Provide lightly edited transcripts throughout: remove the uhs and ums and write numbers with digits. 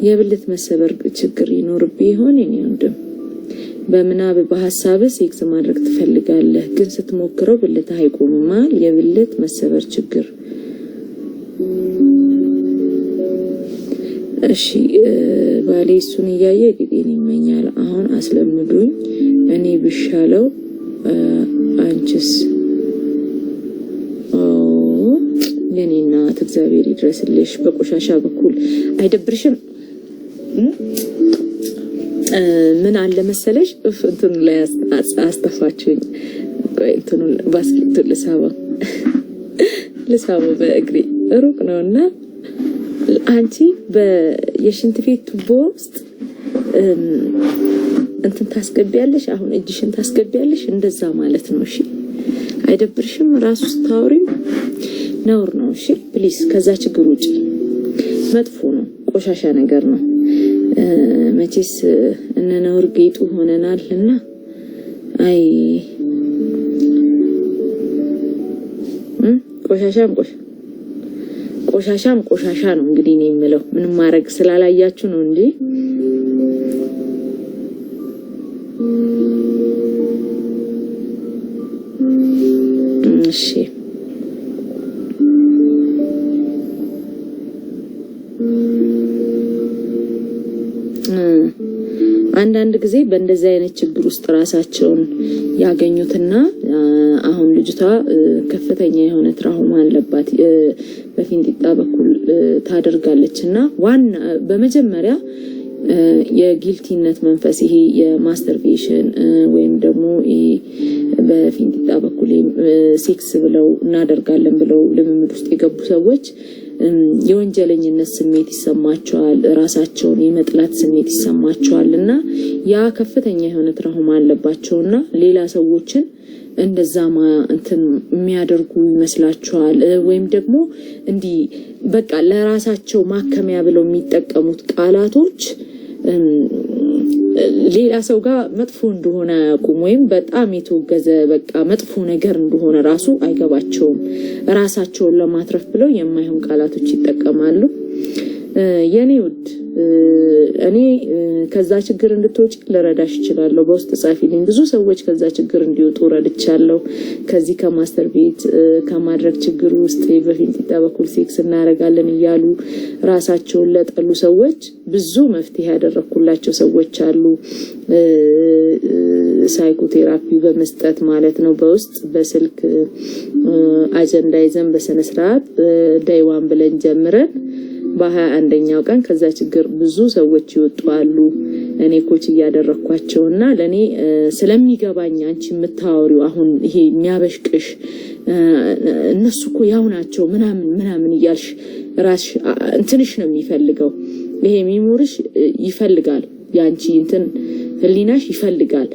የብልት መሰበር ችግር ይኖርብህ ይሆን የኔ ወንድም? በምናብ በሀሳብ ሴክስ ማድረግ ትፈልጋለህ፣ ግን ስትሞክረው ብልትህ አይቆምማ። የብልት መሰበር ችግር። እሺ፣ ባሌ እሱን እያየ ቂጤን ይመኛል። አሁን አስለምዱኝ፣ እኔ ብሻለው አንቺስ? የኔ እናት እግዚአብሔር ይድረስልሽ። በቆሻሻ በኩል አይደብርሽም? ምን አለ መሰለሽ፣ እንትኑ ላይ አስተፋችሁኝ። እንትኑ basket ኡን ልሳበው ልሳበው በእግሬ፣ ሩቅ ነው። እና አንቺ የሽንት ቤት ቱቦ ውስጥ እንትን ታስገቢያለሽ፣ አሁን እጅሽን ታስገቢያለሽ፣ እንደዛ ማለት ነው። እሺ፣ አይደብርሽም? ራሱ ስታወሪም ነውር ነው። እሺ please፣ ከዛ ችግር ውጪ። መጥፎ ነው፣ ቆሻሻ ነገር ነው። መቼስ እነ ነውር ጌጡ ሆነናል እና አይ፣ ቆሻሻም ቆሻሻም ቆሻሻ ነው። እንግዲህ እኔ የምለው ምንም ማድረግ ስላላያችሁ ነው እንጂ። እሺ፣ አንዳንድ ጊዜ በእንደዚህ አይነት ችግር ውስጥ ራሳቸውን ያገኙትና አሁን ልጅቷ ከፍተኛ የሆነ trauma አለባት። በፊንጢጣ በኩል ታደርጋለች እና ዋና በመጀመሪያ የ guilty ነት መንፈስ፣ ይሄ የ masturbation ወይም ደግሞ ይሄ በፊንጢጣ በኩል ሴክስ ብለው እናደርጋለን ብለው ልምምድ ውስጥ የገቡ ሰዎች የወንጀለኝነት ስሜት ይሰማቸዋል፣ ራሳቸውን የመጥላት ስሜት ይሰማቸዋል እና ያ ከፍተኛ የሆነ trauma አለባቸው እና ሌላ ሰዎችን እንደዛ እንትን የሚያደርጉ ይመስላቸዋል። ወይም ደግሞ እንዲህ በቃ ለራሳቸው ማከሚያ ብለው የሚጠቀሙት ቃላቶች ሌላ ሰው ጋር መጥፎ እንደሆነ አያውቁም፣ ወይም በጣም የተወገዘ በቃ መጥፎ ነገር እንደሆነ ራሱ አይገባቸውም። ራሳቸውን ለማትረፍ ብለው የማይሆን ቃላቶች ይጠቀማሉ። የኔ ውድ፣ እኔ ከዛ ችግር እንድትወጪ ልረዳሽ እችላለሁ። በውስጥ ጻፊልኝ። ብዙ ሰዎች ከዛ ችግር እንዲወጡ ረድቻለሁ። ከዚህ ከ masturbate ከማድረግ ችግር ውስጥ፣ በፊንጢጣ በኩል ሴክስ እናደርጋለን እያሉ ራሳቸውን ለጠሉ ሰዎች ብዙ መፍትሄ ያደረግኩላቸው ሰዎች አሉ። Psychotherapy በመስጠት ማለት ነው። በውስጥ በስልክ አጀንዳ ይዘን በስነ ስርዓት day one ብለን ጀምረን በ21ኛው ቀን ከዛ ችግር ብዙ ሰዎች ይወጡ አሉ። እኔ coach እያደረግኳቸው እና ለእኔ ስለሚገባኝ አንቺ የምታወሪው አሁን ይሄ የሚያበሽቅሽ፣ እነሱ እኮ ያው ናቸው ምናምን ምናምን እያልሽ ራስሽ እንትንሽ ነው የሚፈልገው። ይሄ memory ሽ ይፈልጋል፣ የአንቺ እንትን ህሊናሽ ይፈልጋል።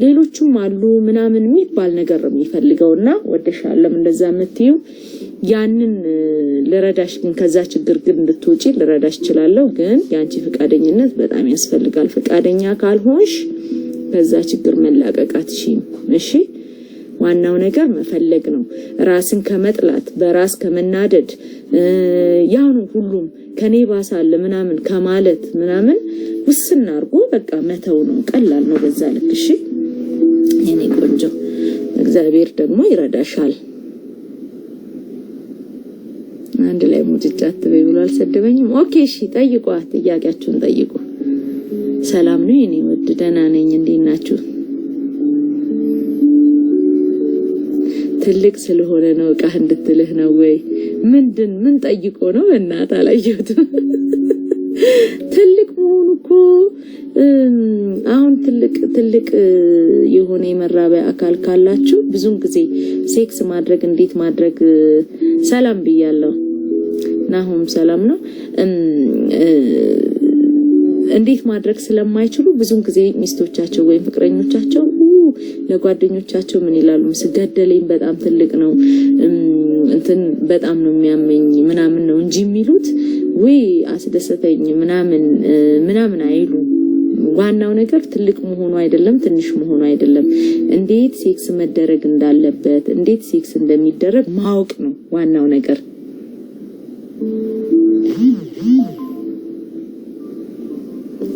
ሌሎቹም አሉ ምናምን የሚባል ነገር ነው የሚፈልገው እና ወደሻለም እንደዛ የምትይው። ያንን ልረዳሽ ግን ከዛ ችግር ግን እንድትወጪ ልረዳሽ እችላለሁ። ግን የአንቺ ፈቃደኝነት በጣም ያስፈልጋል። ፈቃደኛ ካልሆንሽ ከዛ ችግር መላቀቅ አትችይም። እሺ፣ ዋናው ነገር መፈለግ ነው። ራስን ከመጥላት፣ በራስ ከመናደድ፣ ያው ነው ሁሉም ከኔ ባሳለ ምናምን ከማለት ምናምን ውስን አድርጎ በቃ መተው ነው። ቀላል ነው በዛ ልክ። እሺ የኔ ቆንጆ፣ እግዚአብሔር ደግሞ ይረዳሻል። አንድ ላይ ሙጭጫ አትበይ ብሎ አልሰደበኝም። Okay እሺ፣ ጠይቋ፣ ጥያቄያችሁን ጠይቁ። ሰላም ነው የኔ ውድ፣ ደህና ነኝ። እንዴት ናችሁ? ትልቅ ስለሆነ ነው እቃህ እንድትልህ ነው ወይ? ምንድን ምን ጠይቆ ነው? በእናትህ አላየሁትም። ትልቅ መሆኑ እኮ አሁን ትልቅ ትልቅ የሆነ የመራቢያ አካል ካላችሁ ብዙን ጊዜ ሴክስ ማድረግ እንዴት ማድረግ፣ ሰላም ብያለሁ። ናሆም ሰላም ነው። እንዴት ማድረግ ስለማይችሉ ብዙን ጊዜ ሚስቶቻቸው ወይም ፍቅረኞቻቸው ለጓደኞቻቸው ምን ይላሉ? ገደለኝ፣ በጣም ትልቅ ነው፣ እንትን በጣም ነው የሚያመኝ ምናምን ነው እንጂ የሚሉት፣ ወይ አስደሰተኝ ምናምን ምናምን አይሉ። ዋናው ነገር ትልቅ መሆኑ አይደለም፣ ትንሽ መሆኑ አይደለም። እንዴት ሴክስ መደረግ እንዳለበት፣ እንዴት ሴክስ እንደሚደረግ ማወቅ ነው ዋናው ነገር።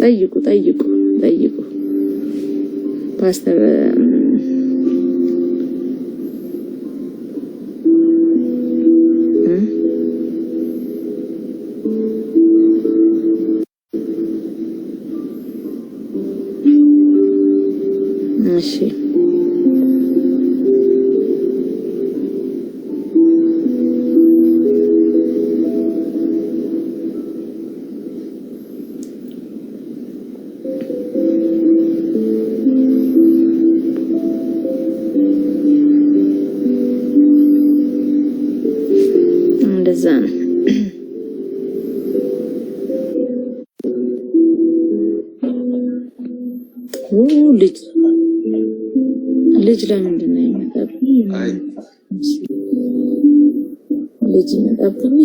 ጠይቁ ጠይቁ ጠይቁ። ፓስተር እሺ እንደዛ ነው። ልጅ ልጅ ለምንድን ነው የሚመጣብኝ? ልጅ ይመጣብኝ።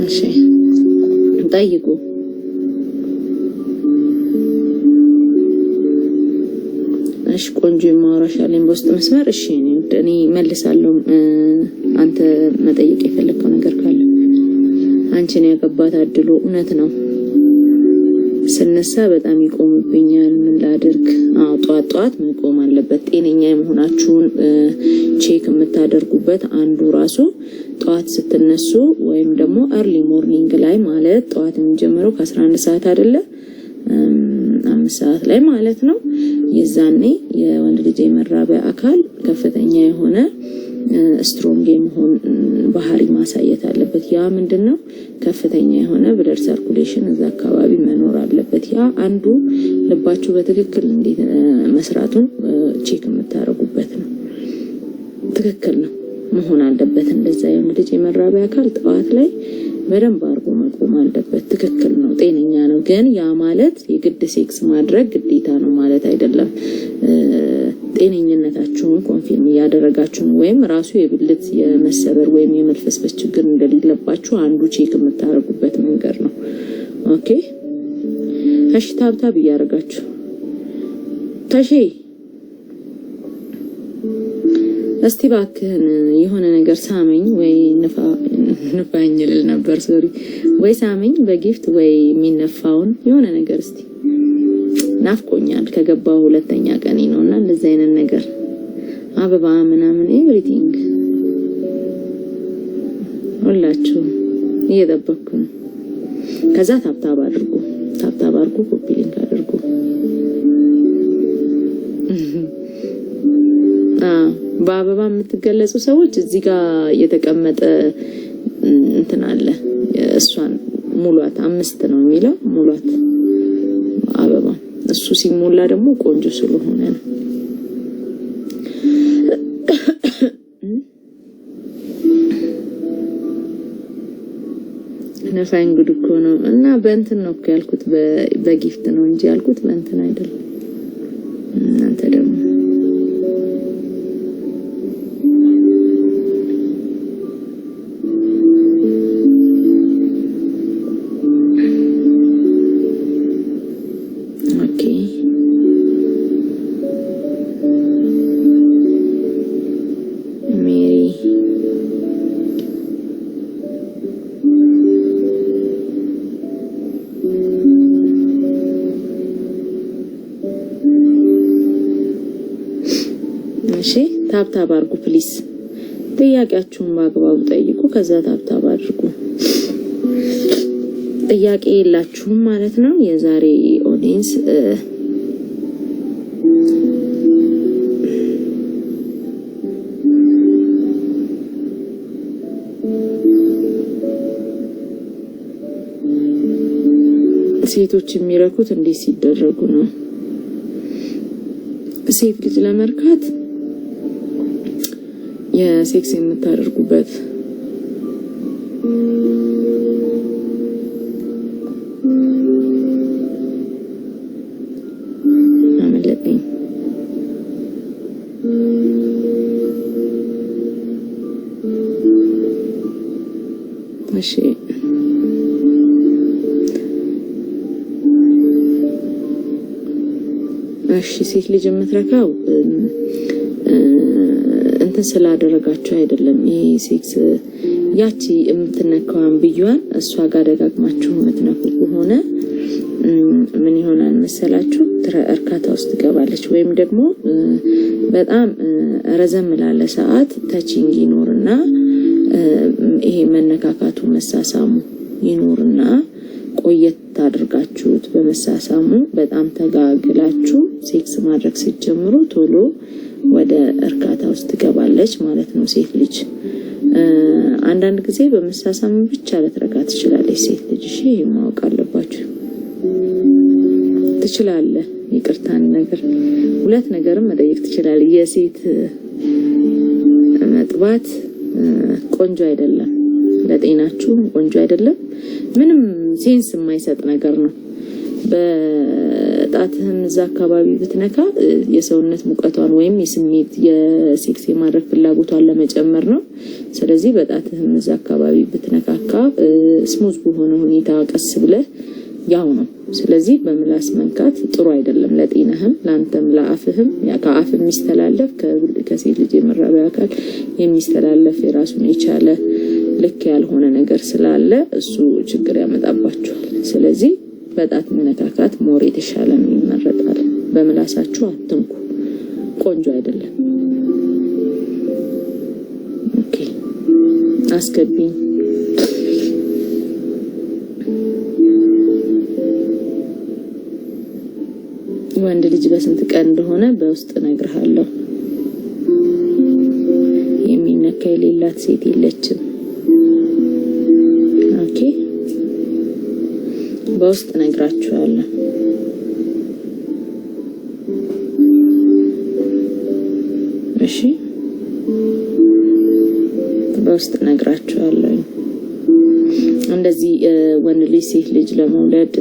እሺ ጠይቁ። እሺ ቆንጆ የማወራሽ አለኝ በውስጥ መስመር። እሺ እኔ መልሳለሁ። አንተ መጠየቅ የፈለግከው ነገር ካለ። አንቺን ያገባት አድሎ እውነት ነው። ስነሳ በጣም ይቆምብኛል። ምን ላድርግ? አዎ ጧት ጧት መቆም አለበት። ጤነኛ የመሆናችሁን check የምታደርጉበት አንዱ ራሱ ጠዋት ስትነሱ ወይም ደግሞ early morning ላይ ማለት ጠዋት የሚጀምረው ከ11 ሰዓት አይደለ 5 ሰዓት ላይ ማለት ነው። የዛኔ የወንድ ልጅ የመራቢያ አካል ከፍተኛ የሆነ strong የመሆን ባህሪ ማሳየት አለበት። ያ ምንድነው? ከፍተኛ የሆነ blood circulation እዛ አካባቢ መኖር አለበት። ያ አንዱ ልባችሁ በትክክል እንዴት መስራቱን check የምታደርጉበት ነው። ትክክል ነው መሆን አለበት። እንደዛ የወንድ ልጅ የመራቢያ አካል ጠዋት ላይ በደንብ አድርጎ መቆም አለበት። ትክክል ነው፣ ጤነኛ ነው። ግን ያ ማለት የግድ ሴክስ ማድረግ ግዴታ ነው ማለት አይደለም። ጤነኝነታችሁን confirm እያደረጋችሁ ነው፣ ወይም ራሱ የብልት የመሰበር ወይም የመልፈስፈስ ችግር እንደሌለባችሁ አንዱ check የምታደርጉበት መንገድ ነው። Okay እሺ፣ tap tap እያደረጋችሁ ተሺ እስቲ እባክህን የሆነ ነገር ሳመኝ ወይ ንፋኝ ልል ነበር፣ sorry፣ ወይ ሳመኝ በ gift ወይ የሚነፋውን የሆነ ነገር እስቲ ናፍቆኛል። ከገባው ሁለተኛ ቀኔ ነውና እንደዚህ አይነት ነገር አበባ ምናምን everything ሁላችሁ እየጠበቅኩ ነው። ከዛ tap tap አድርጉ፣ tap tap አድርጉ፣ copy link አድርጉ። በአበባ የምትገለጹ ሰዎች እዚህ ጋር የተቀመጠ እንትን አለ። እሷን ሙሏት። 5 ነው የሚለው ሙሏት አበባ። እሱ ሲሞላ ደግሞ ቆንጆ ስለሆነ ነው። ነፋኝ ጉድ እኮ ነው። እና በእንትን ነው እኮ ያልኩት፣ በ gift ነው እንጂ ያልኩት በእንትን አይደለም። እናንተ ደግሞ okay ሜሪ እሺ፣ tap tap አድርጉ please። ጥያቄያችሁን በአግባቡ ጠይቁ። ከዛ tap tap አድርጉ። ጥያቄ የላችሁም ማለት ነው። የዛሬ audience ሴቶች የሚረኩት እንዴት ሲደረጉ ነው? ሴት ልጅ ለመርካት የ sex የምታደርጉበት አመለጠኝ። እሺ፣ እሺ፣ ሴት ልጅ የምትረካው እንትን ስላደረጋችሁ አይደለም። ይሄ sex ያቺ የምትነካዋን ብዩዋን እሷ ጋር ደጋግማችሁ የምትነኩ ከሆነ ምን ይሆናል መሰላችሁ? እርካታ ውስጥ ትገባለች። ወይም ደግሞ በጣም ረዘም ላለ ሰዓት touching ይኖርና፣ ይሄ መነካካቱ መሳሳሙ ይኖርና፣ ቆየት አድርጋችሁት በመሳሳሙ በጣም ተጋግላችሁ sex ማድረግ ስትጀምሩ ቶሎ ወደ እርካታ ውስጥ ትገባለች ማለት ነው ሴት ልጅ። አንዳንድ ጊዜ በመሳሳሙ ብቻ ልትረካ ትችላለች ሴት ልጅ። እሺ፣ ይሄ ማወቅ አለባችሁ። ትችላለህ። ይቅርታን ነገር ሁለት ነገርም መጠየቅ ትችላለህ። የሴት መጥባት ቆንጆ አይደለም፣ ለጤናችሁ ቆንጆ አይደለም። ምንም sense የማይሰጥ ነገር ነው። በጣትህም እዛ አካባቢ ብትነካ የሰውነት ሙቀቷን ወይም የስሜት የ sex የማድረግ ፍላጎቷን ለመጨመር ነው። ስለዚህ በጣትህም እዛ አካባቢ ብትነካካ smooth በሆነ ሁኔታ ቀስ ብለህ ያው ነው። ስለዚህ በምላስ መንካት ጥሩ አይደለም፣ ለጤናህም፣ ለአንተም፣ ለአፍህም። ከአፍ የሚስተላለፍ፣ ከሴት ልጅ የመራቢያ አካል የሚስተላለፍ የራሱን የቻለ ልክ ያልሆነ ነገር ስላለ እሱ ችግር ያመጣባችኋል። ስለዚህ በጣት መነካካት more የተሻለ ነው፣ ይመረጣል። በምላሳችሁ አትንኩ፣ ቆንጆ አይደለም። Okay፣ አስገቢኝ። ወንድ ልጅ በስንት ቀን እንደሆነ በውስጥ እነግርሃለሁ። የሚነካ የሌላት ሴት የለችም። Okay፣ በውስጥ እነግራችኋለሁ። እሺ፣ በውስጥ እነግራችኋለሁ። እንደዚህ ወንድ ልጅ ሴት ልጅ ለመውለድ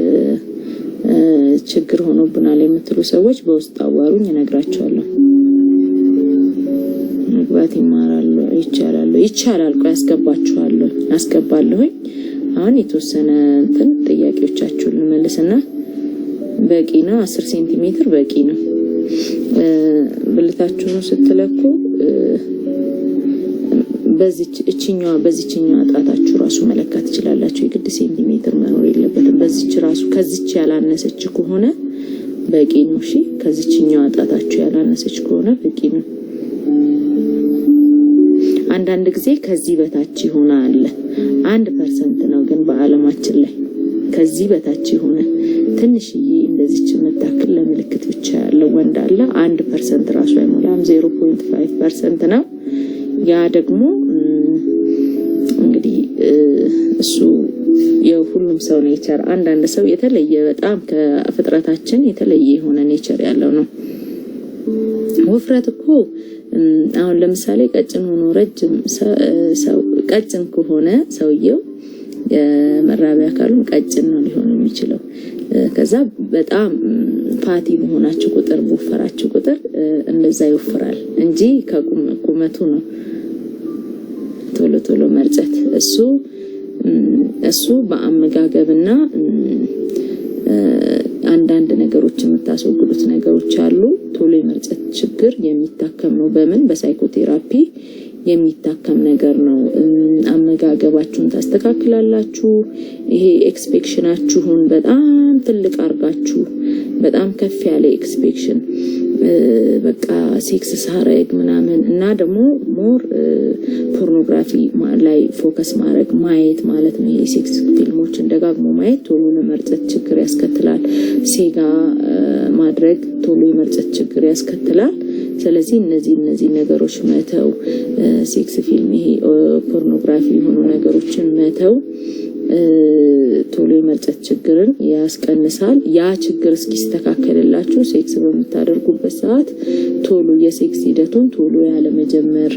ችግር ሆኖብናል የምትሉ ሰዎች በውስጥ አዋሩኝ፣ እነግራችኋለሁ። መግባት ይማራሉ፣ ይቻላሉ፣ ይቻላል። ቆይ አስገባችኋለሁ፣ አስገባለሁኝ። አሁን የተወሰነ እንትን ጥያቄዎቻችሁን ልመልስና በቂ ነው። 10 ሴንቲሜትር በቂ ነው። ብልታችሁን ስትለኩ በዚች እችኛዋ በዚችኛዋ ጣታችሁ ራሱ መለካት ትችላላችሁ። የግድ ሴንቲሜትር መኖር የለበትም። በዚች ራሱ ከዚች ያላነሰች ከሆነ በቂ ነው። እሺ፣ ከዚችኛዋ ጣታችሁ ያላነሰች ከሆነ በቂ ነው። አንዳንድ ጊዜ ከዚህ በታች የሆነ አለ። 1% ነው ግን በዓለማችን ላይ ከዚህ በታች የሆነ ትንሽዬ እንደዚች የምታክል ለምልክት ብቻ ያለው ወንድ አለ። 1% ራሱ አይሞላም፣ 0.5% ነው። ያ ደግሞ እንግዲህ እሱ የሁሉም ሰው nature፣ አንዳንድ ሰው የተለየ በጣም ከፍጥረታችን የተለየ የሆነ nature ያለው ነው። ውፍረት እኮ አሁን ለምሳሌ ቀጭን ሆኖ ረጅም ሰው፣ ቀጭን ከሆነ ሰውየው የመራቢያ አካሉም ቀጭን ነው ሊሆን የሚችለው። ከዛ በጣም fatty በሆናችሁ ቁጥር፣ በወፈራችሁ ቁጥር እንደዛ ይወፍራል እንጂ ከቁመቱ ነው ቶሎ ቶሎ መርጨት። እሱ በአመጋገብና አንዳንድ ነገሮች የምታስወግዱት ነገሮች አሉ። ቶሎ የመርጨት ችግር የሚታከም ነው። በምን? በ psychotherapy የሚታከም ነገር ነው። አመጋገባችሁን ታስተካክላላችሁ። ይሄ expectation ኣችሁን በጣም ትልቅ አርጋችሁ፣ በጣም ከፍ ያለ expectation በቃ ሴክስ ሳረግ ምናምን እና ደግሞ more pornography ላይ focus ማድረግ፣ ማየት ማለት ነው። የሴክስ ፊልሞችን ደጋግሞ ማየት ቶሎ ለመርጨት ችግር ያስከትላል። ሴጋ ማድረግ ቶሎ የመርጨት ችግር ያስከትላል። ስለዚህ እነዚህ ነገሮች መተው፣ sex film፣ ይሄ ፖርኖግራፊ የሆኑ ነገሮችን መተው ቶሎ የመርጨት ችግርን ያስቀንሳል። ያ ችግር እስኪስተካከልላችሁ ሴክስ በምታደርጉበት ሰዓት ቶሎ የሴክስ ሂደቱን ቶሎ ያለመጀመር፣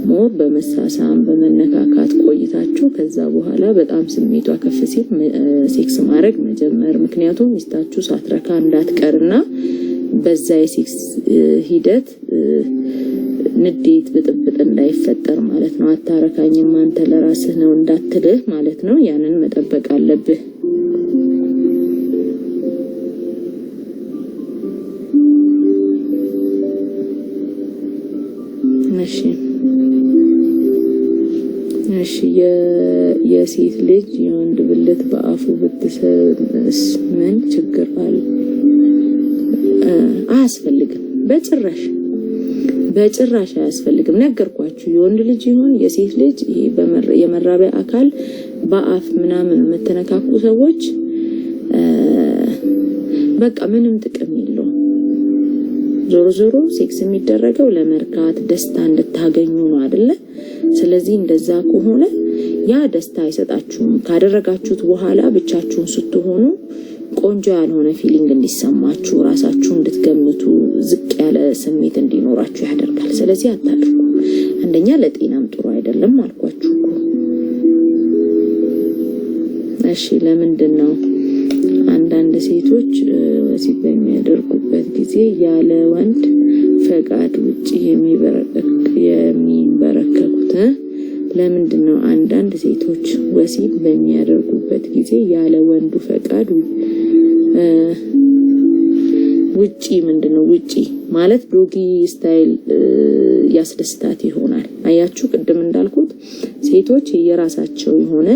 more በመሳሳም በመነካካት ቆይታችሁ ከዛ በኋላ በጣም ስሜቷ ከፍ ሲል ሴክስ ማድረግ መጀመር። ምክንያቱም ሚስታችሁ ሳትረካ እንዳትቀርና በዛ የሴክስ ሂደት ንዴት፣ ብጥብጥ እንዳይፈጠር ማለት ነው። አታረካኝም፣ አንተ ለራስህ ነው እንዳትልህ ማለት ነው። ያንን መጠበቅ አለብህ። እሺ፣ የሴት ልጅ የወንድ ብልት በአፉ ብትስምስ ምን ችግር አለ? አያስፈልግም፣ በጭራሽ በጭራሽ አያስፈልግም። ነገርኳችሁ። የወንድ ልጅ ይሁን የሴት ልጅ ይሄ የመራቢያ አካል በአፍ ምናምን የምትነካኩ ሰዎች በቃ ምንም ጥቅም የለውም። ዞሮ ዞሮ ሴክስ የሚደረገው ለመርካት፣ ደስታ እንድታገኙ ነው አይደለ? ስለዚህ እንደዛ ከሆነ ያ ደስታ አይሰጣችሁም። ካደረጋችሁት በኋላ ብቻችሁን ስትሆኑ ቆንጆ ያልሆነ feeling እንዲሰማችሁ፣ ራሳችሁ እንድትገምቱ፣ ዝቅ ያለ ስሜት እንዲኖራችሁ ያደርጋል። ስለዚህ አታድርጉ። አንደኛ ለጤናም ጥሩ አይደለም አልኳችሁ እኮ። እሺ፣ ለምንድን ነው አንዳንድ ሴቶች ወሲብ በሚያደርጉበት ጊዜ ያለ ወንድ ፈቃድ ውጪ የሚንበረከኩት? ለምንድን ነው አንዳንድ ሴቶች ወሲብ በሚያደርጉበት ጊዜ ያለ ወንዱ ፈቃድ ውጪ? ምንድን ነው ውጪ ማለት? Doggy style ያስደስታት ይሆናል። አያችሁ፣ ቅድም እንዳልኩት ሴቶች የራሳቸው የሆነ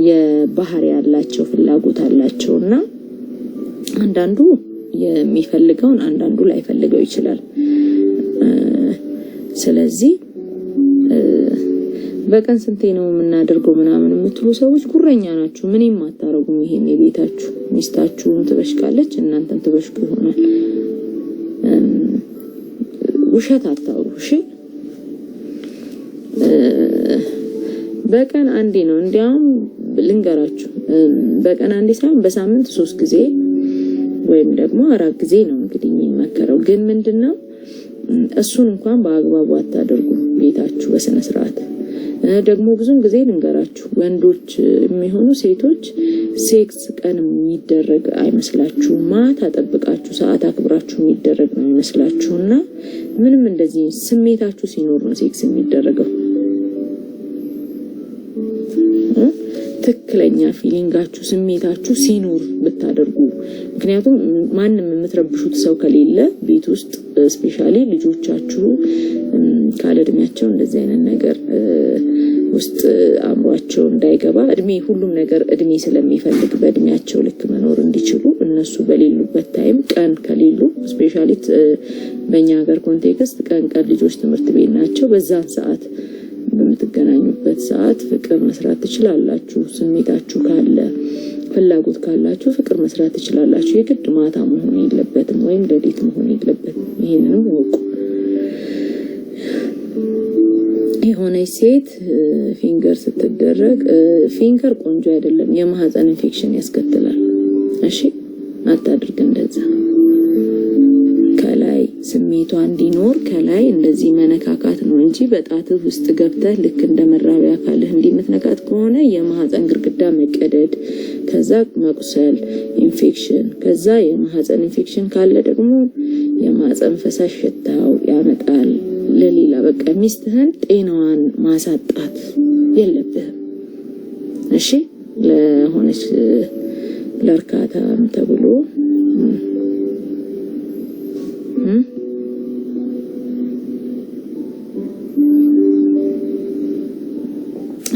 የባህሪ ያላቸው፣ ፍላጎት አላቸው እና አንዳንዱ የሚፈልገውን አንዳንዱ ላይፈልገው ይችላል። ስለዚህ በቀን ስንቴ ነው የምናደርገው ምናምን የምትሉ ሰዎች ጉረኛ ናችሁ። ምንም አታረጉም። ይሄን የቤታችሁ ሚስታችሁም ትበሽቃለች፣ እናንተም ትበሽቁ ይሆናል። ውሸት አታውሩ። እሺ፣ በቀን አንዴ ነው። እንዲያውም ልንገራችሁ፣ በቀን አንዴ ሳይሆን በሳምንት 3 ጊዜ ወይም ደግሞ 4 ጊዜ ነው እንግዲህ የሚመከረው። ግን ምንድነው፣ እሱን እንኳን በአግባቡ አታደርጉ ቤታችሁ በስነ ስርዓት። ደግሞ ብዙን ጊዜ ልንገራችሁ፣ ወንዶች የሚሆኑ ሴቶች ሴክስ ቀን የሚደረግ አይመስላችሁም። ማታ ጠብቃችሁ፣ ሰዓት አክብራችሁ የሚደረግ ነው የሚመስላችሁና ምንም እንደዚህ ስሜታችሁ ሲኖር ነው ሴክስ የሚደረገው። ትክክለኛ feeling ኣችሁ፣ ስሜታችሁ ሲኖር ብታደርጉ፣ ምክንያቱም ማንም የምትረብሹት ሰው ከሌለ ቤት ውስጥ፣ especially ልጆቻችሁ ካለ እድሜያቸው እንደዚህ አይነት ነገር ውስጥ አእምሯቸው እንዳይገባ፣ እድሜ ሁሉም ነገር እድሜ ስለሚፈልግ በእድሜያቸው ልክ መኖር እንዲችሉ፣ እነሱ በሌሉበት time፣ ቀን ከሌሉ፣ especially በእኛ ሀገር context ቀን ቀን ልጆች ትምህርት ቤት ናቸው። በዛን ሰዓት በምትገናኙበት ሰዓት ፍቅር መስራት ትችላላችሁ። ስሜታችሁ ካለ፣ ፍላጎት ካላችሁ ፍቅር መስራት ትችላላችሁ። የግድ ማታ መሆን የለበትም ወይም ሌሊት መሆን የለበትም። ይሄንንም እወቁ። የሆነች ሴት finger ስትደረግ፣ finger ቆንጆ አይደለም፣ የማህፀን ኢንፌክሽን ያስከትላል። እሺ፣ አታድርግ እንደዛ። ከላይ ስሜቷ እንዲኖር ከላይ እንደዚህ መነካካት ነው እንጂ በጣትህ ውስጥ ገብተህ ልክ እንደ መራቢያ አካልህ እንዲህ የምትነካት ከሆነ የማህፀን ግድግዳ መቀደድ፣ ከዛ መቁሰል፣ ኢንፌክሽን፣ ከዛ የማህፀን ኢንፌክሽን ካለ ደግሞ የማህፀን ፈሳሽ ሽታው ያመጣል። ለሌላ በቃ ሚስትህን ጤናዋን ማሳጣት የለብህም። እሺ፣ ለሆነች ለእርካታም ተብሎ።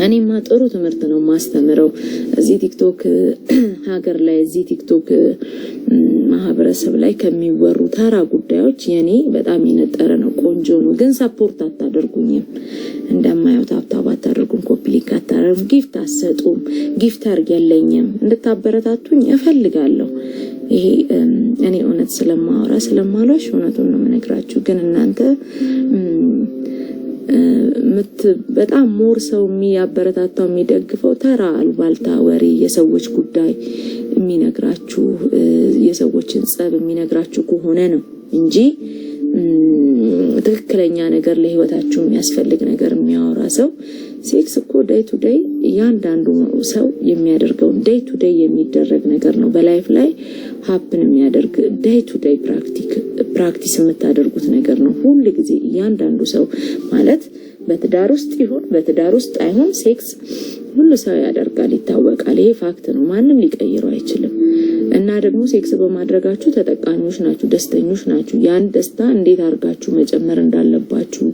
እኔማ ጥሩ ትምህርት ነው ማስተምረው እዚህ ቲክቶክ ሀገር ላይ፣ እዚህ ቲክቶክ ማህበረሰብ ላይ ከሚወሩ ተራ ጉዳዮች የኔ በጣም የነጠረ ነው፣ ቆንጆ ነው። ግን support አታደርጉኝም። እንደማየው tap tap አታደርጉም፣ copy link አታደርጉም፣ gift አትሰጡም፣ gifter የለኝም። እንድታበረታቱኝ እፈልጋለሁ። ይሄ እኔ እውነት ስለማወራ ስለማሏሽ እውነቱን ነው የምነግራችሁ። ግን እናንተ በጣም more ሰው የሚያበረታታው የሚደግፈው ተራ አልባልታ ወሬ፣ የሰዎች ጉዳይ የሚነግራችሁ፣ የሰዎችን ጸብ የሚነግራችሁ ከሆነ ነው እንጂ ትክክለኛ ነገር፣ ለህይወታችሁ የሚያስፈልግ ነገር የሚያወራ ሰው። Sex እኮ day to day እያንዳንዱ ሰው የሚያደርገው day to day የሚደረግ ነገር ነው። በ life ላይ happen የሚያደርግ day to day practice የምታደርጉት ነገር ነው። ሁል ጊዜ እያንዳንዱ ሰው ማለት በትዳር ውስጥ ይሁን በትዳር ውስጥ አይሁን sex ሁሉ ሰው ያደርጋል፣ ይታወቃል። ይሄ fact ነው፣ ማንም ሊቀይረው አይችልም። እና ደግሞ sex በማድረጋችሁ ተጠቃሚዎች ናችሁ፣ ደስተኞች ናችሁ። ያን ደስታ እንዴት አድርጋችሁ መጨመር እንዳለባችሁ፣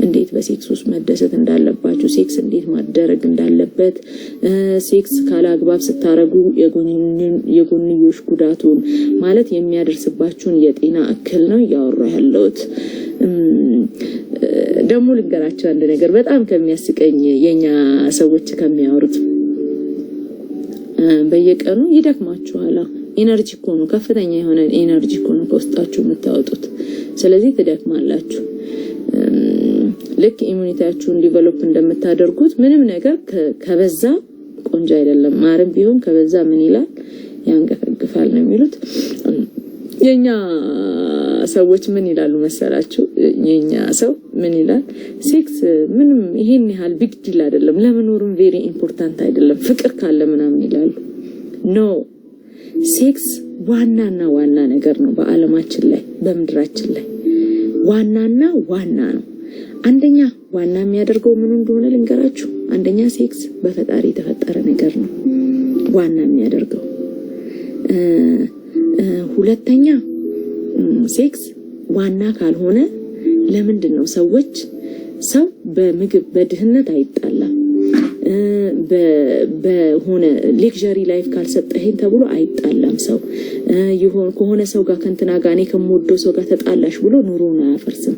እንዴት በ sex ውስጥ መደሰት እንዳለባችሁ፣ sex እንዴት ማደረግ እንዳለበት፣ sex ካለአግባብ ስታረጉ የጎንዮሽ ጉዳቱን ማለት የሚያደርስባችሁን የጤና እክል ነው እያወራሁ ያለሁት። ደግሞ ልንገራቸው አንድ ነገር፣ በጣም ከሚያስቀኝ የኛ ሰዎች ከሚያወሩት፣ በየቀኑ ይደክማችኋል። Energy እኮ ነው፣ ከፍተኛ የሆነ energy እኮ ነው ከውስጣችሁ የምታወጡት። ስለዚህ ትደክማላችሁ። ልክ immunity ያችሁን develop እንደምታደርጉት ምንም ነገር ከበዛ ቆንጆ አይደለም። ማርም ቢሆን ከበዛ ምን ይላል? ያንገፈግፋል ነው የሚሉት። የኛ ሰዎች ምን ይላሉ መሰላችሁ? የኛ ሰው ምን ይላል? Sex ምንም ይሄን ያህል big deal አይደለም፣ ለመኖርም very important አይደለም፣ ፍቅር ካለ ምናምን ይላሉ። No፣ sex ዋናና ዋና ነገር ነው። በዓለማችን ላይ፣ በምድራችን ላይ ዋናና ዋና ነው። አንደኛ ዋና የሚያደርገው ምኑ እንደሆነ ልንገራችሁ። አንደኛ sex በፈጣሪ የተፈጠረ ነገር ነው ዋና የሚያደርገው። ሁለተኛ sex ዋና ካልሆነ ለምንድን ነው ሰዎች፣ ሰው በምግብ በድህነት አይጣላም፣ በሆነ luxury life ካልሰጠኸኝ ተብሎ አይጣላም። ሰው ከሆነ ሰው ጋር፣ ከእንትና ጋር፣ እኔ ከምወደው ሰው ጋር ተጣላሽ ብሎ ኑሮውን አያፈርስም።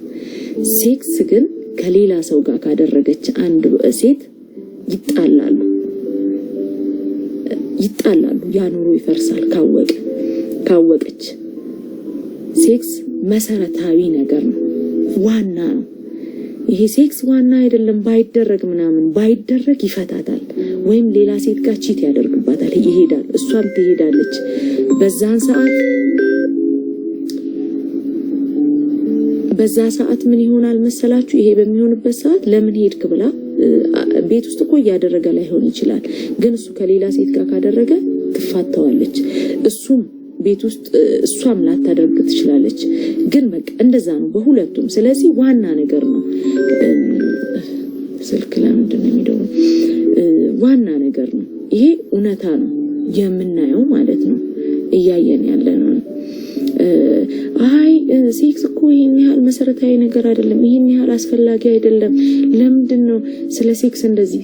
Sex ግን ከሌላ ሰው ጋር ካደረገች አንድ ሴት ይጣላሉ፣ ይጣላሉ። ያ ኑሮ ይፈርሳል ካወቀች። Sex መሰረታዊ ነገር ነው፣ ዋና ነው። ይሄ sex ዋና አይደለም ባይደረግ ምናምን፣ ባይደረግ ይፈታታል፣ ወይም ሌላ ሴት ጋር cheat ያደርግባታል፣ ይሄዳል፣ እሷም ትሄዳለች። በዛ ሰዓት ምን ይሆናል መሰላችሁ? ይሄ በሚሆንበት ሰዓት ለምን ሄድክ ብላ፣ ቤት ውስጥ እኮ እያደረገ ላይሆን ይችላል፣ ግን እሱ ከሌላ ሴት ጋር ካደረገ ትፋተዋለች። እሱም ቤት ውስጥ እሷም ላታደርግ ትችላለች። ግን በቃ እንደዛ ነው በሁለቱም። ስለዚህ ዋና ነገር ነው። ስልክ ለምንድን ነው የሚደውለው? ዋና ነገር ነው። ይሄ እውነታ ነው የምናየው ማለት ነው፣ እያየን ያለ ነው። አይ sex እኮ ይሄን ያህል መሰረታዊ ነገር አይደለም፣ ይሄን ያህል አስፈላጊ አይደለም። ለምንድን ነው ስለ sex እንደዚህ፣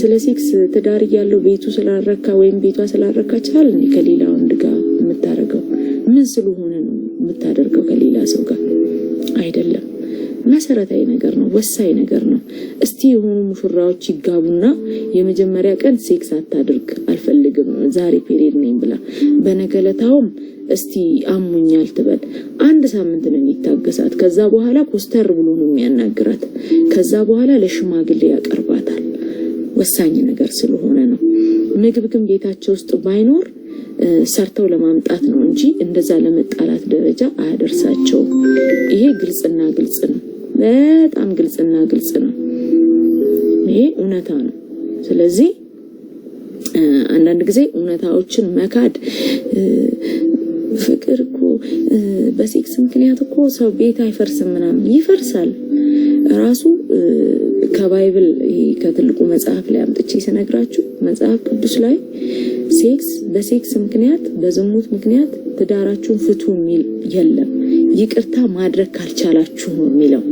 ስለ sex ትዳር እያለው ቤቱ ስላልረካ ወይም ቤቷ ስላልረካ ቻል ከሌላ ወንድ ጋር የምታደርገው? ምን ስለሆነ ነው የምታደርገው ከሌላ ሰው ጋር? አይደለም። መሰረታዊ ነገር ነው፣ ወሳኝ ነገር ነው። እስቲ የሆኑ ሙሽራዎች ይጋቡና የመጀመሪያ ቀን sex አታድርግ፣ አልፈልግም ዛሬ period ነኝ ብላ፣ በነገለታውም እስቲ አሞኛል ትበል። አንድ ሳምንት ነው የሚታገሳት። ከዛ በኋላ ኮስተር ብሎ ነው የሚያናግራት። ከዛ በኋላ ለሽማግሌ ያቀርባታል። ወሳኝ ነገር ስለሆነ ነው። ምግብ ግን ቤታቸው ውስጥ ባይኖር ሰርተው ለማምጣት ነው እንጂ እንደዛ ለመጣላት ደረጃ አያደርሳቸውም። ይሄ ግልጽና ግልጽ ነው። በጣም ግልጽና ግልጽ ነው። ይሄ እውነታ ነው። ስለዚህ አንዳንድ ጊዜ እውነታዎችን መካድ፣ ፍቅር እኮ በ sex ምክንያት እኮ ሰው ቤት አይፈርስም ምናምን፣ ይፈርሳል። ራሱ ከ Bible ከትልቁ መጽሐፍ ላይ አምጥቼ ስነግራችሁ መጽሐፍ ቅዱስ ላይ sex በ sex ምክንያት፣ በዝሙት ምክንያት ትዳራችሁን ፍቱ የሚል የለም። ይቅርታ ማድረግ ካልቻላችሁ ነው የሚለው።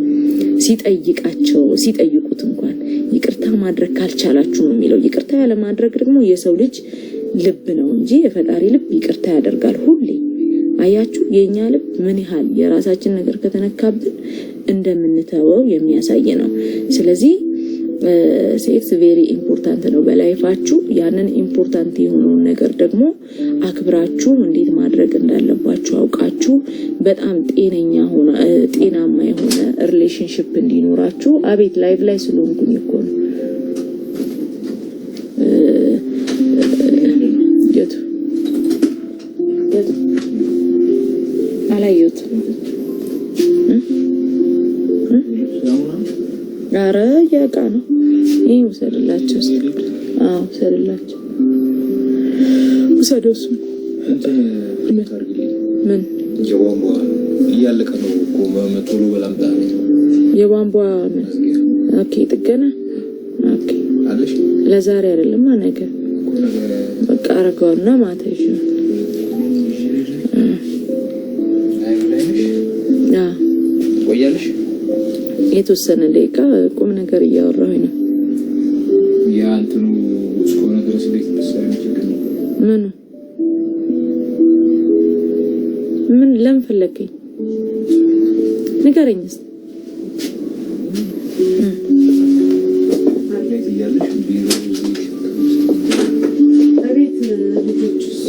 ሲጠይቃቸው፣ ሲጠይቁት እንኳን ይቅርታ ማድረግ ካልቻላችሁ ነው የሚለው። ይቅርታ ያለማድረግ ደግሞ የሰው ልጅ ልብ ነው እንጂ የፈጣሪ ልብ ይቅርታ ያደርጋል ሁሌ። አያችሁ፣ የኛ ልብ ምን ያህል የራሳችን ነገር ከተነካብን እንደምንተወው የሚያሳይ ነው። ስለዚህ sex very important ነው በ life ኣችሁ። ያንን important የሆነውን ነገር ደግሞ አክብራችሁ እንዴት ማድረግ እንዳለባችሁ አውቃችሁ በጣም ጤነኛ ሆነ ጤናማ የሆነ relationship እንዲኖራችሁ። አቤት፣ live ላይ ስለሆንኩኝ እኮ ነው። የቱ የቱ? አላየሁትም። አረ የእቃ ነው። ይህ ውሰድላቸው እስኪ። አዎ ውሰድላቸው፣ ውሰደው እሱን። ምን? የቧንቧ እያለቀ ነው እኮ፣ ቶሎ በላምጣ። የቧንቧ ምን? Okay፣ ጥገና፣ okay። አለሽ? ለዛሬ አይደለም፣ ነገ በቃ አረገውና ማታ ይዤ Live ላይ ነሽ? አዎ። ቆያለሽ? የተወሰነ ደቂቃ ቁም ነገር እያወራሁኝ ነው። ያ እንትኑ እስከሆነ ድረስ እንዴት መሰለኝ ችግር ነው። ምኑ? ምን? ለምን ፈለግከኝ? ንገረኝ እስኪ። ላይ እያለሽ ቢሮ እዚህ እቤት ልጆቹስ?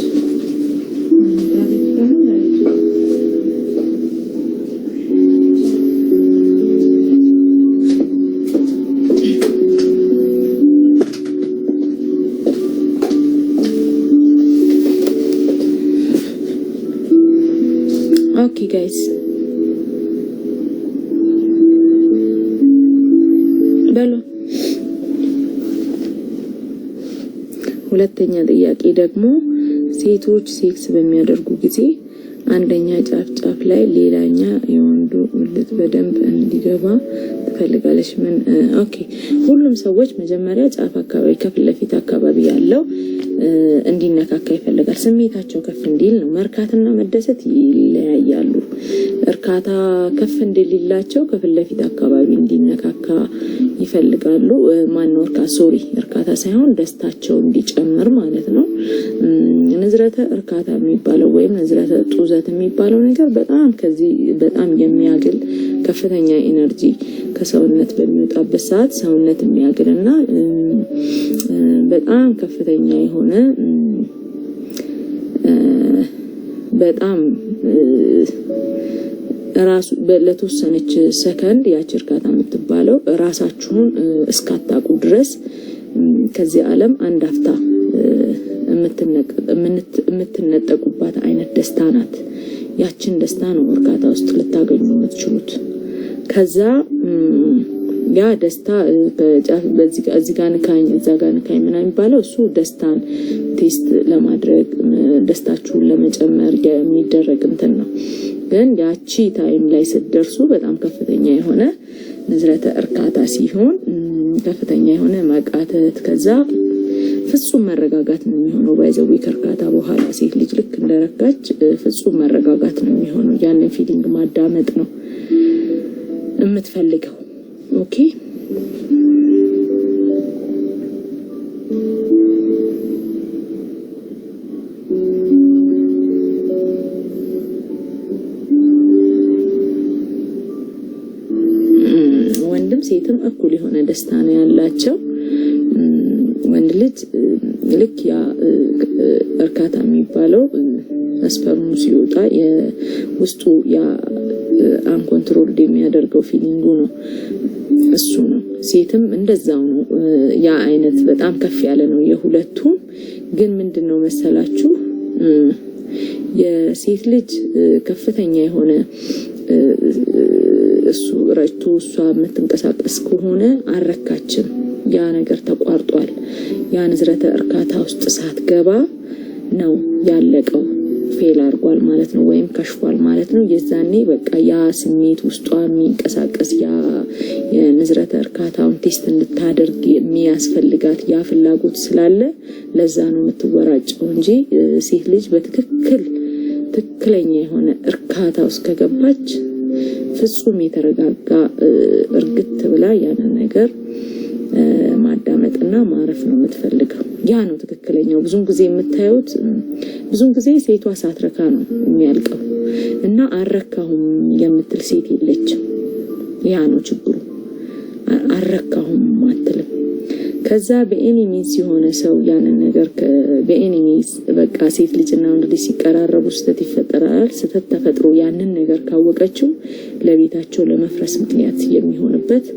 Okay guys፣ በሉ። ሁለተኛ ጥያቄ ደግሞ ሴቶች sex በሚያደርጉ ጊዜ አንደኛ ጫፍ ጫፍ ላይ ሌላኛ የወንዱ ብልት በደንብ እንዲገባ ትፈልጋለች። ምን? Okay፣ ሁሉም ሰዎች መጀመሪያ ጫፍ አካባቢ፣ ከፊት ለፊት አካባቢ ያለው እንዲነካካ ይፈልጋል። ስሜታቸው ከፍ እንዲል ነው። መርካትና መደሰት ይለያያሉ። እርካታ ከፍ እንዲልላቸው ከፊት ለፊት አካባቢ እንዲነካካ ይፈልጋሉ። ማነው እርካ sorry፣ እርካታ ሳይሆን ደስታቸው እንዲጨምር ማለት ነው። ንዝረተ እርካታ የሚባለው ወይም ንዝረተ ጡዘት የሚባለው ነገር በጣም ከዚህ በጣም የሚያግል፣ ከፍተኛ energy ከሰውነት በሚወጣበት ሰዓት ሰውነት የሚያግል እና በጣም ከፍተኛ የሆነ በጣም ራሱ ለተወሰነች ሰከንድ ያቺ እርካታ የምትባለው ራሳችሁን እስካታቁ ድረስ ከዚህ ዓለም አንድ አፍታ የምትነጠቁባት አይነት ደስታ ናት። ያችን ደስታ ነው እርካታ ውስጥ ልታገኙ የምትችሉት። ከዛ ያ ደስታ እዚህ ጋ ንካኝ፣ እዛ ጋ ንካኝ ምናምን የሚባለው እሱ ደስታን taste ለማድረግ፣ ደስታችሁን ለመጨመር የሚደረግ እንትን ነው። ግን ያቺ time ላይ ስትደርሱ በጣም ከፍተኛ የሆነ ንዝረተ እርካታ ሲሆን ከፍተኛ የሆነ መቃተት፣ ከዛ ፍጹም መረጋጋት ነው የሚሆነው። By the way፣ ከእርካታ በኋላ ሴት ልጅ ልክ እንደረካች ፍጹም መረጋጋት ነው የሚሆነው። ያንን feeling ማዳመጥ ነው የምትፈልገው። Okay፣ ወንድም ሴትም እኩል የሆነ ደስታ ነው ያላቸው። ወንድ ልጅ ልክ ያ እርካታ የሚባለው sperm ኡ ሲወጣ ውስጡ ያ uncontrolled የሚያደርገው feeling ኡ ነው፣ እሱ ነው። ሴትም እንደዛው ነው። ያ አይነት በጣም ከፍ ያለ ነው የሁለቱም። ግን ምንድን ነው መሰላችሁ፣ የሴት ልጅ ከፍተኛ የሆነ እሱ ረጭቶ እሷ የምትንቀሳቀስ ከሆነ አልረካችም። ያ ነገር ተቋርጧል። ያ ንዝረተ እርካታ ውስጥ ሳትገባ ነው ያለቀው። Fail አድርጓል ማለት ነው፣ ወይም ከሽፏል ማለት ነው። የዛኔ በቃ ያ ስሜት ውስጧ የሚንቀሳቀስ፣ ያ የንዝረተ እርካታውን taste እንድታደርግ የሚያስፈልጋት ያ ፍላጎት ስላለ ለዛ ነው የምትወራጨው እንጂ ሴት ልጅ በትክክል ትክክለኛ የሆነ እርካታ ውስጥ ከገባች ፍጹም የተረጋጋ እርግት ብላ ያንን ነገር ማዳመጥና ማረፍ ነው የምትፈልገው። ያ ነው ትክክለኛው። ብዙን ጊዜ የምታዩት ብዙን ጊዜ ሴቷ ሳትረካ ነው የሚያልቀው እና አልረካሁም የምትል ሴት የለችም። ያ ነው ችግሩ። አልረካሁም አትልም። ከዛ በ any means የሆነ ሰው ያንን ነገር በ any means በቃ ሴት ልጅና ወንድ ልጅ ሲቀራረቡ ስህተት ይፈጠራል። ስህተት ተፈጥሮ ያንን ነገር ካወቀችው ለቤታቸው ለመፍረስ ምክንያት የሚሆንበት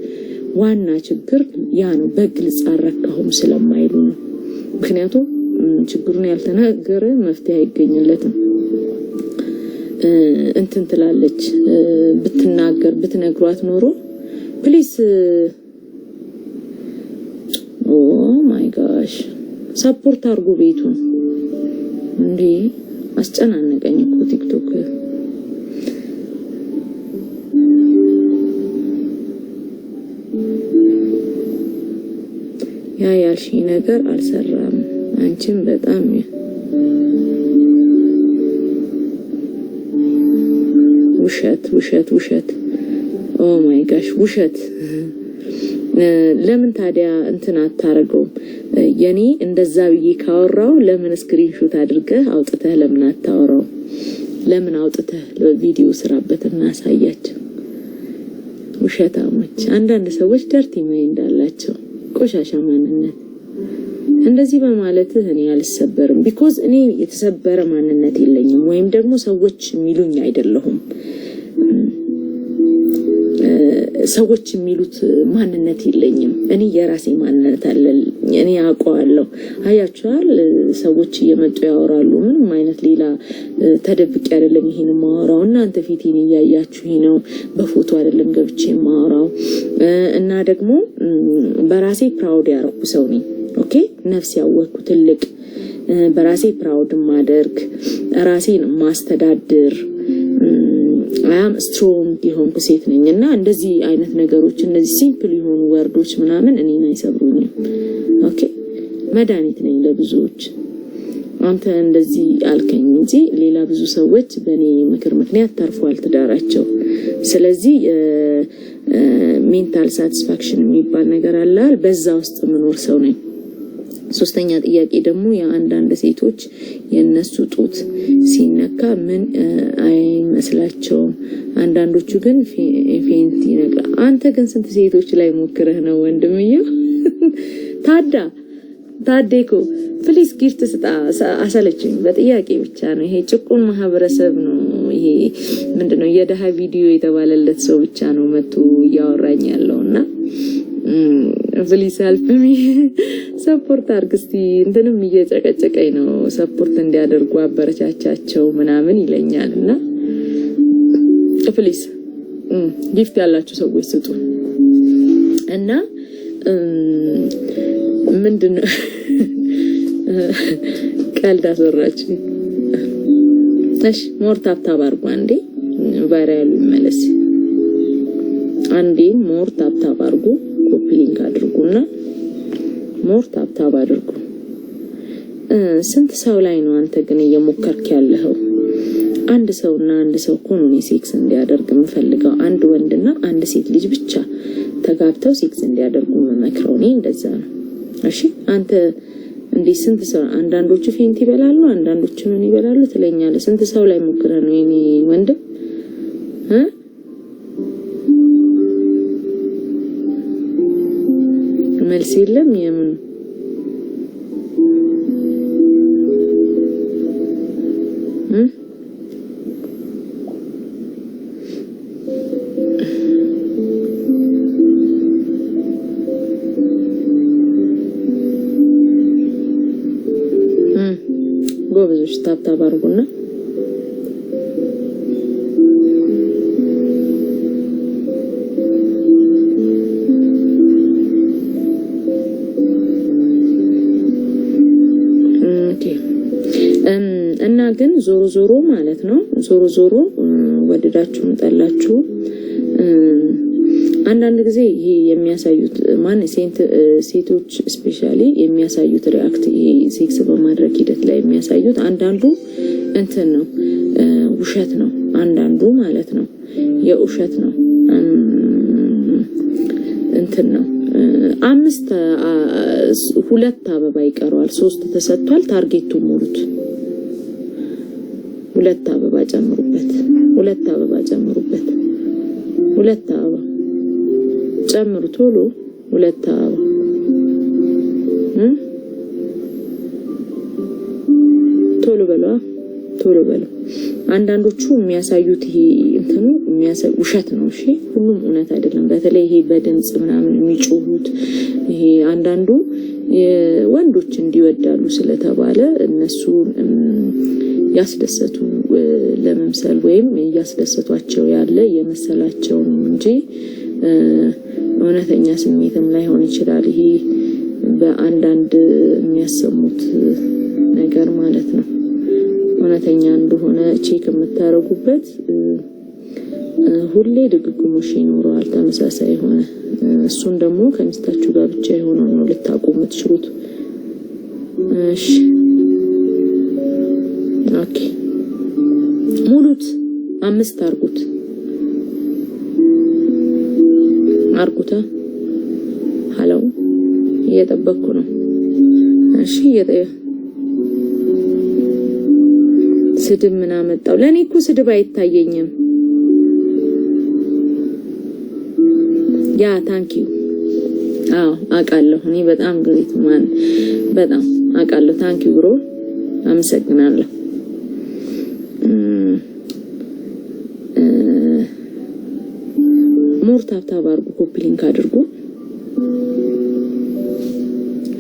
ዋና ችግር ያ ነው። በግልጽ አልረካሁም ስለማይሉ ነው። ምክንያቱም ችግሩን ያልተናገረ መፍትሄ አይገኝለትም። እንትን ትላለች፣ ብትናገር ብትነግሯት ኖሮ። Please, oh my gosh, support አድርጉ ቤቱን። እንዴ፣ አስጨናነቀኝ እኮ ቲክቶክ። ያ ያልሽኝ ነገር አልሰራም። አንቺም በጣም ውሸት፣ ውሸት፣ ውሸት። Oh my gosh, ውሸት። ለምን ታዲያ እንትን አታረገውም? የኔ እንደዛ ብዬ ካወራው ለምን screenshot አድርገህ አውጥተህ ለምን አታወራው? ለምን አውጥተህ ቪዲዮ ስራበት እና አሳያቸው። ውሸታሞች። አንዳንድ ሰዎች dirty mind አላቸው፣ ቆሻሻ ማንነት። እንደዚህ በማለትህ እኔ አልሰበርም። Because እኔ የተሰበረ ማንነት የለኝም፣ ወይም ደግሞ ሰዎች የሚሉኝ አይደለሁም። ሰዎች የሚሉት ማንነት የለኝም። እኔ የራሴ ማንነት አለኝ። እኔ አውቀዋለሁ። አያችኋል፣ ሰዎች እየመጡ ያወራሉ። ምንም አይነት ሌላ ተደብቄ አይደለም ይሄን የማወራው። እናንተ ፊቴን እያያችሁ ነው። በፎቶ አይደለም ገብቼ የማወራው። እና ደግሞ በራሴ proud ያረኩ ሰው ነኝ። Okay፣ ነፍስ ያወቅኩ፣ ትልቅ፣ በራሴ proud ማደርግ፣ ራሴን ማስተዳድር፣ I am strong የሆንኩ ሴት ነኝ እና እንደዚህ አይነት ነገሮች፣ እነዚህ simple የሆኑ word ኦች ምናምን እኔን አይሰብሩኝም። Okay፣ መድኃኒት ነኝ ለብዙዎች። አንተ እንደዚህ አልከኝ እንጂ ሌላ ብዙ ሰዎች በእኔ ምክር ምክንያት ተርፏል ትዳራቸው። ስለዚህ mental satisfaction የሚባል ነገር አለ። በዛ ውስጥ የምኖር ሰው ነኝ። ሶስተኛ ጥያቄ ደግሞ የአንዳንድ ሴቶች የእነሱ ጡት ሲነካ ምን አይመስላቸውም። አንዳንዶቹ ግን faint ይነቅላል። አንተ ግን ስንት ሴቶች ላይ ሞክረህ ነው ወንድምየው? ታዳ ታዴኮ please gift ስጣ። አሰለችኝ። በጥያቄ ብቻ ነው። ይሄ ጭቁን ማህበረሰብ ነው። ይሄ ምንድነው የደሃ ቪዲዮ የተባለለት ሰው ብቻ ነው መቶ እያወራኝ ያለው እና please help me, support አድርግ እስቲ። እንትንም እየጨቀጨቀኝ ነው፣ support እንዲያደርጉ አበረቻቻቸው ምናምን ይለኛል እና please gift ያላችሁ ሰዎች ስጡ። እና ምንድን ነው፣ ቀልድ አስወራችሁ። እሺ፣ more tap tap አድርጉ። አንዴ viral ኡ ይመለስ። አንዴ more tap tap አድርጉ። Copy link አድርጉና more tap tap አድርጉ። ስንት ሰው ላይ ነው አንተ ግን እየሞከርክ ያለኸው? አንድ ሰውና አንድ ሰው እኮ ነው እኔ ሴክስ እንዲያደርግ የምፈልገው። አንድ ወንድና አንድ ሴት ልጅ ብቻ ተጋብተው ሴክስ እንዲያደርጉ የምመክረው እኔ እንደዛ ነው። እሺ፣ አንተ እንዴ ስንት ሰው፣ አንዳንዶቹ faint ይበላሉ፣ አንዳንዶቹ ምን ይበላሉ ትለኛለህ። ስንት ሰው ላይ ሞክረህ ነው የኔ ወንድም እ? መልስ የለም። የምኑ እ? ጎበዞች tap tap አድርጉና okay። እና ግን ዞሮ ዞሮ ማለት ነው፣ ዞሮ ዞሮ ወደዳችሁም ጠላችሁ አንዳንድ ጊዜ ይሄ የሚያሳዩት ማን ሴቶች especially የሚያሳዩት react፣ ይሄ ሴክስ በማድረግ ሂደት ላይ የሚያሳዩት አንዳንዱ እንትን ነው፣ ውሸት ነው። አንዳንዱ ማለት ነው የውሸት ነው፣ እንትን ነው። አምስት ሁለት አበባ ይቀረዋል። ሶስት ተሰጥቷል። Target ኡ ሙሉት። ሁለት አበባ ጨምሩበት። ሁለት አበባ ጨምሩበት። ሁለት አበባ ጨምሩ ቶሎ። ሁለት አበባ ቶሎ በሉ፣ ቶሎ በሉ። አንዳንዶቹ የሚያሳዩት ይሄ እንትኑ የሚያሳዩ ውሸት ነው። እሺ ሁሉም እውነት አይደለም። በተለይ ይሄ በድምጽ ምናምን የሚጮሁት ይሄ አንዳንዱ ወንዶች እንዲወዳሉ ስለተባለ እነሱ ያስደሰቱ ለመምሰል ወይም እያስደሰቷቸው ያለ የመሰላቸው ነው እንጂ እውነተኛ ስሜትም ላይሆን ይችላል። ይሄ በአንዳንድ የሚያሰሙት ነገር ማለት ነው። እውነተኛ እንደሆነ check የምታደርጉበት ሁሌ ድግግሞሽ ይኖረዋል፣ ተመሳሳይ የሆነ። እሱን ደግሞ ከሚስታችሁ ጋር ብቻ የሆነው ነው ልታውቁ የምትችሉት። እሺ okay፣ ሙሉት፣ አምስት አርጉት አርጉታ። Hello እየጠበቅኩ ነው። እሺ ስድብ ምን አመጣው? ለእኔ እኮ ስድብ አይታየኝም። Yeah thank you። አዎ አውቃለሁ። እኔ በጣም great man በጣም አውቃለሁ። Thank you bro፣ አመሰግናለሁ። More tap tap አድርጉ፣ copy link አድርጉ።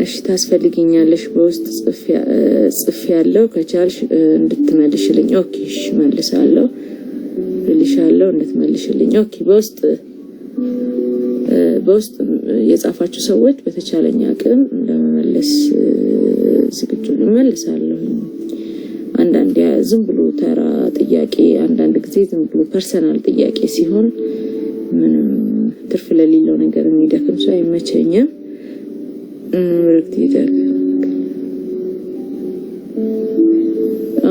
እሺ ታስፈልጊኛለሽ፣ በውስጥ ጽፌ ያለው ከቻልሽ እንድትመልሽልኝ። Okay እሺ መልሳለሁ፣ እልሻለሁ እንድትመልሽልኝ። Okay በውስጥ የጻፋችሁ ሰዎች በተቻለኝ አቅም ለመመለስ ዝግጁ እመልሳለሁ። አንዳንድ ዝም ብሎ ተራ ጥያቄ፣ አንዳንድ ጊዜ ዝም ብሎ personal ጥያቄ ሲሆን ምንም ትርፍ ለሌለው ነገር የሚደክም ሰው አይመቸኝም።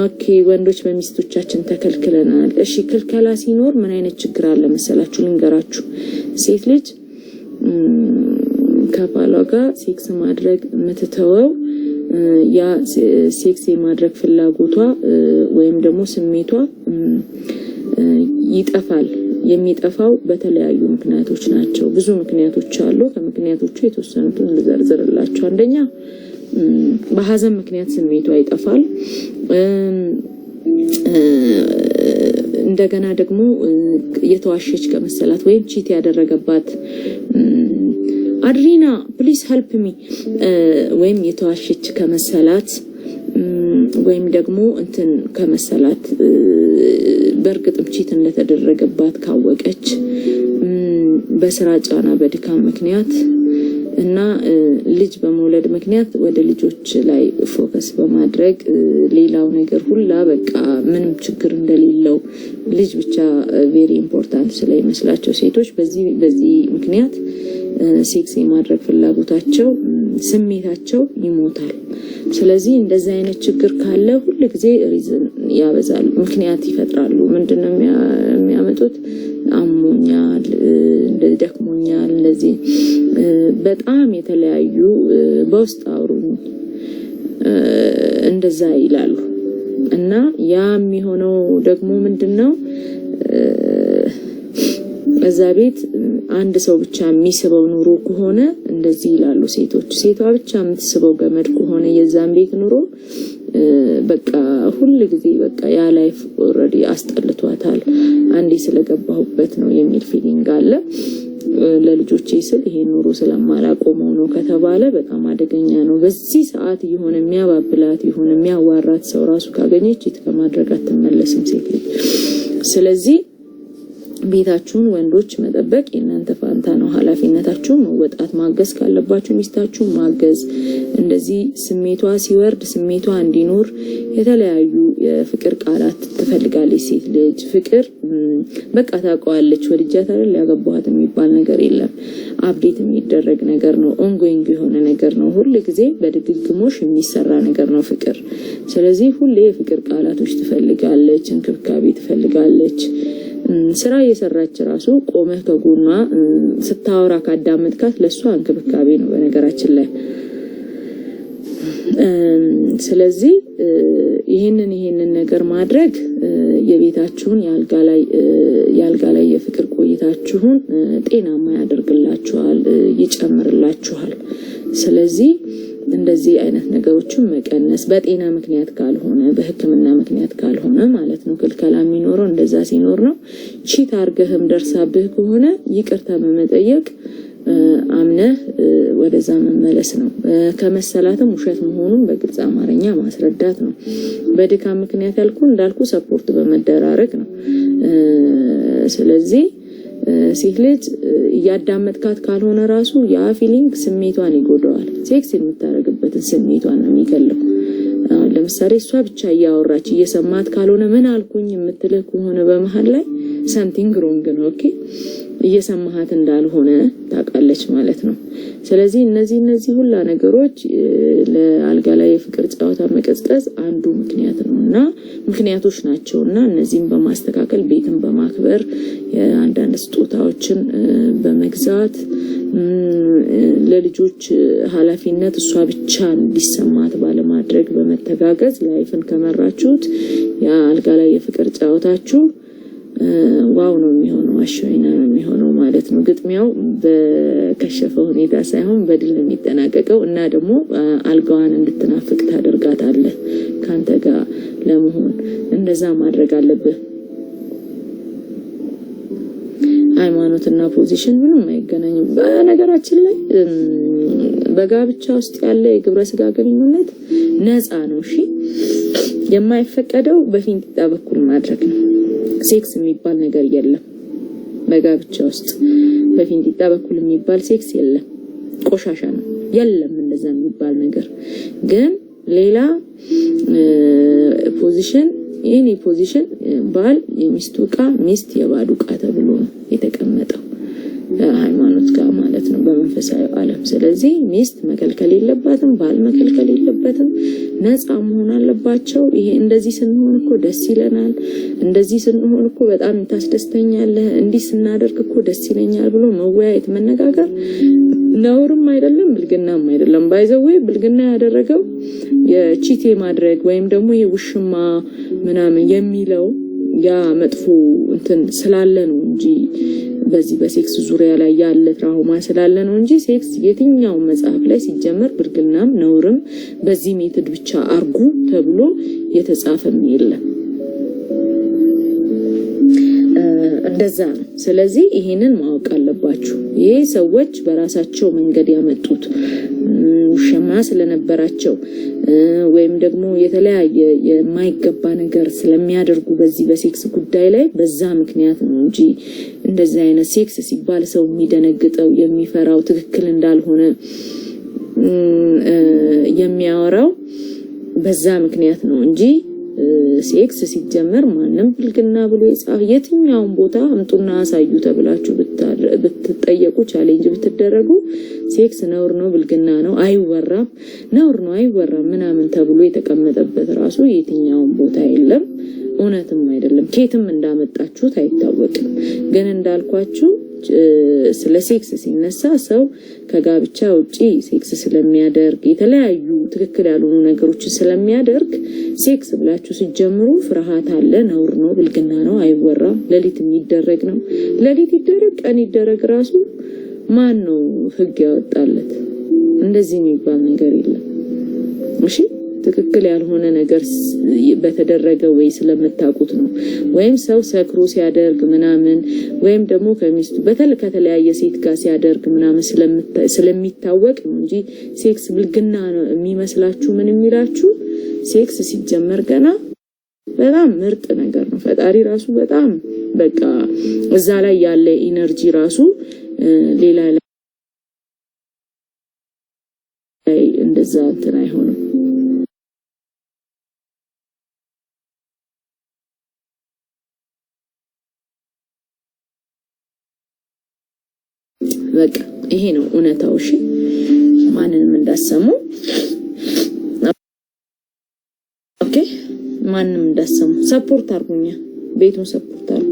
Okay ወንዶች በሚስቶቻችን ተከልክለናል። እሺ ክልከላ ሲኖር ምን አይነት ችግር አለ መሰላችሁ? ልንገራችሁ። ሴት ልጅ ከባሏ ጋር ሴክስ ማድረግ የምትተወው ያ ሴክስ የማድረግ ፍላጎቷ ወይም ደግሞ ስሜቷ ይጠፋል። የሚጠፋው በተለያዩ ምክንያቶች ናቸው። ብዙ ምክንያቶች አሉ። ከምክንያቶቹ የተወሰኑትን ልዘርዝርላችሁ። አንደኛ በሀዘን ምክንያት ስሜቷ ይጠፋል። እንደገና ደግሞ የተዋሸች ከመሰላት ወይም cheat ያደረገባት፣ አድሪና please help me፣ ወይም የተዋሸች ከመሰላት ወይም ደግሞ እንትን ከመሰላት፣ በእርግጥም cheat እንደተደረገባት ካወቀች፣ በስራ ጫና በድካም ምክንያት እና ልጅ በመውለድ ምክንያት ወደ ልጆች ላይ focus በማድረግ ሌላው ነገር ሁላ በቃ ምንም ችግር እንደሌለው ልጅ ብቻ very important ስለይመስላቸው ሴቶች በዚህ በዚህ ምክንያት ሴክስ የማድረግ ፍላጎታቸው ስሜታቸው ይሞታል። ስለዚህ እንደዚህ አይነት ችግር ካለ ሁል ጊዜ reason ያበዛሉ፣ ምክንያት ይፈጥራሉ። ምንድነው የሚያመጡት? አሞኛል፣ እንደዚህ ደክሞኛል፣ እንደዚህ በጣም የተለያዩ በውስጥ አውሩኝ እንደዛ ይላሉ። እና ያ የሚሆነው ደግሞ ምንድነው፣ እዛ ቤት አንድ ሰው ብቻ የሚስበው ኑሮ ከሆነ እንደዚህ ይላሉ ሴቶች። ሴቷ ብቻ የምትስበው ገመድ ከሆነ የዛን ቤት ኑሮ በቃ ሁል ጊዜ በቃ ያ life already አስጠልቷታል፣ አንዴ ስለገባሁበት ነው የሚል feeling አለ። ለልጆቼ ስል ይሄን ኑሮ ስለማላቆመው ነው ከተባለ በጣም አደገኛ ነው። በዚህ ሰዓት የሆነ የሚያባብላት የሆነ የሚያዋራት ሰው ራሱ ካገኘች cheat ከማድረግ አትመለስም ሴት ልጅ። ስለዚህ ቤታችሁን ወንዶች መጠበቅ የእናንተ ፋንታ ነው። ኃላፊነታችሁን መወጣት፣ ማገዝ ካለባችሁ ሚስታችሁን ማገዝ። እንደዚህ ስሜቷ ሲወርድ ስሜቷ እንዲኖር የተለያዩ የፍቅር ቃላት ትፈልጋለች ሴት ልጅ። ፍቅር በቃ ታውቀዋለች፣ ወድጃት አይደል ያገባኋት የሚባል ነገር የለም። Update የሚደረግ ነገር ነው። Ongoing የሆነ ነገር ነው። ሁል ጊዜ በድግግሞሽ የሚሰራ ነገር ነው ፍቅር። ስለዚህ ሁሌ የፍቅር ቃላቶች ትፈልጋለች፣ እንክብካቤ ትፈልጋለች። ስራ እየሰራች ራሱ ቆመህ ከጎኗ ስታወራ ካዳመጥካት ለእሷ እንክብካቤ ነው በነገራችን ላይ። ስለዚህ ይህንን ነገር ማድረግ የቤታችሁን የአልጋ ላይ የፍቅር ቆይታችሁን ጤናማ ያደርግላችኋል፣ ይጨምርላችኋል። ስለዚህ እንደዚህ አይነት ነገሮችን መቀነስ በጤና ምክንያት ካልሆነ፣ በሕክምና ምክንያት ካልሆነ ማለት ነው። ክልከላ የሚኖረው እንደዛ ሲኖር ነው። Cheat አርገህም ደርሳብህ ከሆነ ይቅርታ በመጠየቅ አምነህ ወደዛ መመለስ ነው። ከመሰላትም ውሸት መሆኑን በግልጽ አማርኛ ማስረዳት ነው። በድካም ምክንያት ያልኩ እንዳልኩ support በመደራረግ ነው። ስለዚህ ሴት ልጅ እያዳመጥካት ካልሆነ ራሱ ያ feeling ስሜቷን ይጎዳዋል። Sex የምታደርግበትን ስሜቷን ነው የሚገለው። አሁን ለምሳሌ እሷ ብቻ እያወራች እየሰማት ካልሆነ፣ ምን አልኩኝ የምትልህ ከሆነ በመሀል ላይ something wrong ነው። Okay፣ እየሰማሃት እንዳልሆነ ታውቃለች ማለት ነው። ስለዚህ እነዚህ ሁላ ነገሮች ለአልጋ ላይ የፍቅር ጨዋታ መቀዝቀዝ አንዱ ምክንያት ነው እና ምክንያቶች ናቸው። እና እነዚህን በማስተካከል፣ ቤትን በማክበር፣ የአንዳንድ ስጦታዎችን በመግዛት፣ ለልጆች ኃላፊነት እሷ ብቻ እንዲሰማት ባለማድረግ፣ በመተጋገዝ life ን ከመራችሁት የአልጋ ላይ የፍቅር ጨዋታችሁ wow ነው የሚሆነው፣ አሸወይና ነው የሚሆነው ማለት ነው። ግጥሚያው በከሸፈ ሁኔታ ሳይሆን በድል ነው የሚጠናቀቀው። እና ደግሞ አልጋዋን እንድትናፍቅ ታደርጋታለህ ከአንተ ጋር ለመሆን። እንደዛ ማድረግ አለብህ። ሃይማኖትና position ምንም አይገናኝም። በነገራችን ላይ በጋብቻ ውስጥ ያለ የግብረ ስጋ ግንኙነት ነፃ ነው። እሺ፣ የማይፈቀደው በፊንጢጣ በኩል ማድረግ ነው። ሴክስ የሚባል ነገር የለም። በጋብቻ ውስጥ በፊንጢጣ በኩል የሚባል ሴክስ የለም። ቆሻሻ ነው። የለም እንደዛ የሚባል ነገር። ግን ሌላ position፣ any position፣ ባል የሚስቱ ዕቃ፣ ሚስት የባሉ ዕቃ ተብሎ ነው የተቀመጠው ሃይማኖት ጋር ማለት ነው፣ በመንፈሳዊ ዓለም። ስለዚህ ሚስት መከልከል የለባትም፣ ባል መከልከል የለበትም። ነፃ መሆን አለባቸው። ይሄ እንደዚህ ስንሆን እኮ ደስ ይለናል፣ እንደዚህ ስንሆን እኮ በጣም ታስደስተኛለህ፣ እንዲህ ስናደርግ እኮ ደስ ይለኛል ብሎ መወያየት፣ መነጋገር ነውርም አይደለም፣ ብልግናም አይደለም። By the way፣ ብልግና ያደረገው የ cheat ማድረግ ወይም ደግሞ ይሄ ውሽማ ምናምን የሚለው ያ መጥፎ እንትን ስላለ ነው እንጂ፣ በዚህ በ sex ዙሪያ ላይ ያለ trauma ስላለ ነው እንጂ sex የትኛው መጽሐፍ ላይ ሲጀመር ብልግናም ነውርም በዚህ method ብቻ አርጉ ተብሎ የተጻፈም የለም። እንደዛ ነው። ስለዚህ ይሄንን ማወቅ አለባችሁ። ይሄ ሰዎች በራሳቸው መንገድ ያመጡት ውሽማ ስለነበራቸው ወይም ደግሞ የተለያየ የማይገባ ነገር ስለሚያደርጉ በዚህ በ sex ጉዳይ ላይ በዛ ምክንያት ነው እንጂ እንደዚህ አይነት sex ሲባል ሰው የሚደነግጠው፣ የሚፈራው፣ ትክክል እንዳልሆነ የሚያወራው በዛ ምክንያት ነው እንጂ sex ሲጀመር ማንም ብልግና ብሎ የጻፈ የትኛውን ቦታ አምጡና አሳዩ ተብላችሁ ብትጠየቁ፣ challenge ብትደረጉ፣ sex ነውር ነው፣ ብልግና ነው፣ አይወራም፣ ነውር ነው፣ አይወራም ምናምን ተብሎ የተቀመጠበት ራሱ የትኛውን ቦታ የለም። እውነትም አይደለም። ከየትም እንዳመጣችሁት አይታወቅም። ግን እንዳልኳችሁ ስለ sex ሲነሳ ሰው ከጋብቻ ውጪ sex ስለሚያደርግ፣ የተለያዩ ትክክል ያልሆኑ ነገሮችን ስለሚያደርግ፣ sex ብላችሁ ሲጀምሩ ፍርሃት አለ። ነውር ነው፣ ብልግና ነው፣ አይወራም፣ ሌሊት የሚደረግ ነው። ሌሊት ይደረግ ቀን ይደረግ ራሱ ማን ነው ህግ ያወጣለት? እንደዚህ የሚባል ነገር የለም። እሺ፣ ትክክል ያልሆነ ነገር በተደረገ ወይ ስለምታውቁት ነው። ወይም ሰው ሰክሮ ሲያደርግ ምናምን ወይም ደግሞ ከሚስቱ በተለይ ከተለያየ ሴት ጋር ሲያደርግ ምናምን ስለሚታወቅ ነው እንጂ sex ብልግና ነው የሚመስላችሁ ምን የሚላችሁ፣ sex ሲጀመር ገና በጣም ምርጥ ነገር ነው። ፈጣሪ ራሱ በጣም በቃ እዛ ላይ ያለ energy ራሱ ሌላ ላይ እንደዛ እንትን አይሆንም። በቃ ይሄ ነው እውነታው። እሺ፣ ማንንም እንዳሰሙ፣ okay፣ ማንንም እንዳሰሙ። Support አርጉኛ፣ ቤቱን support አርጉ።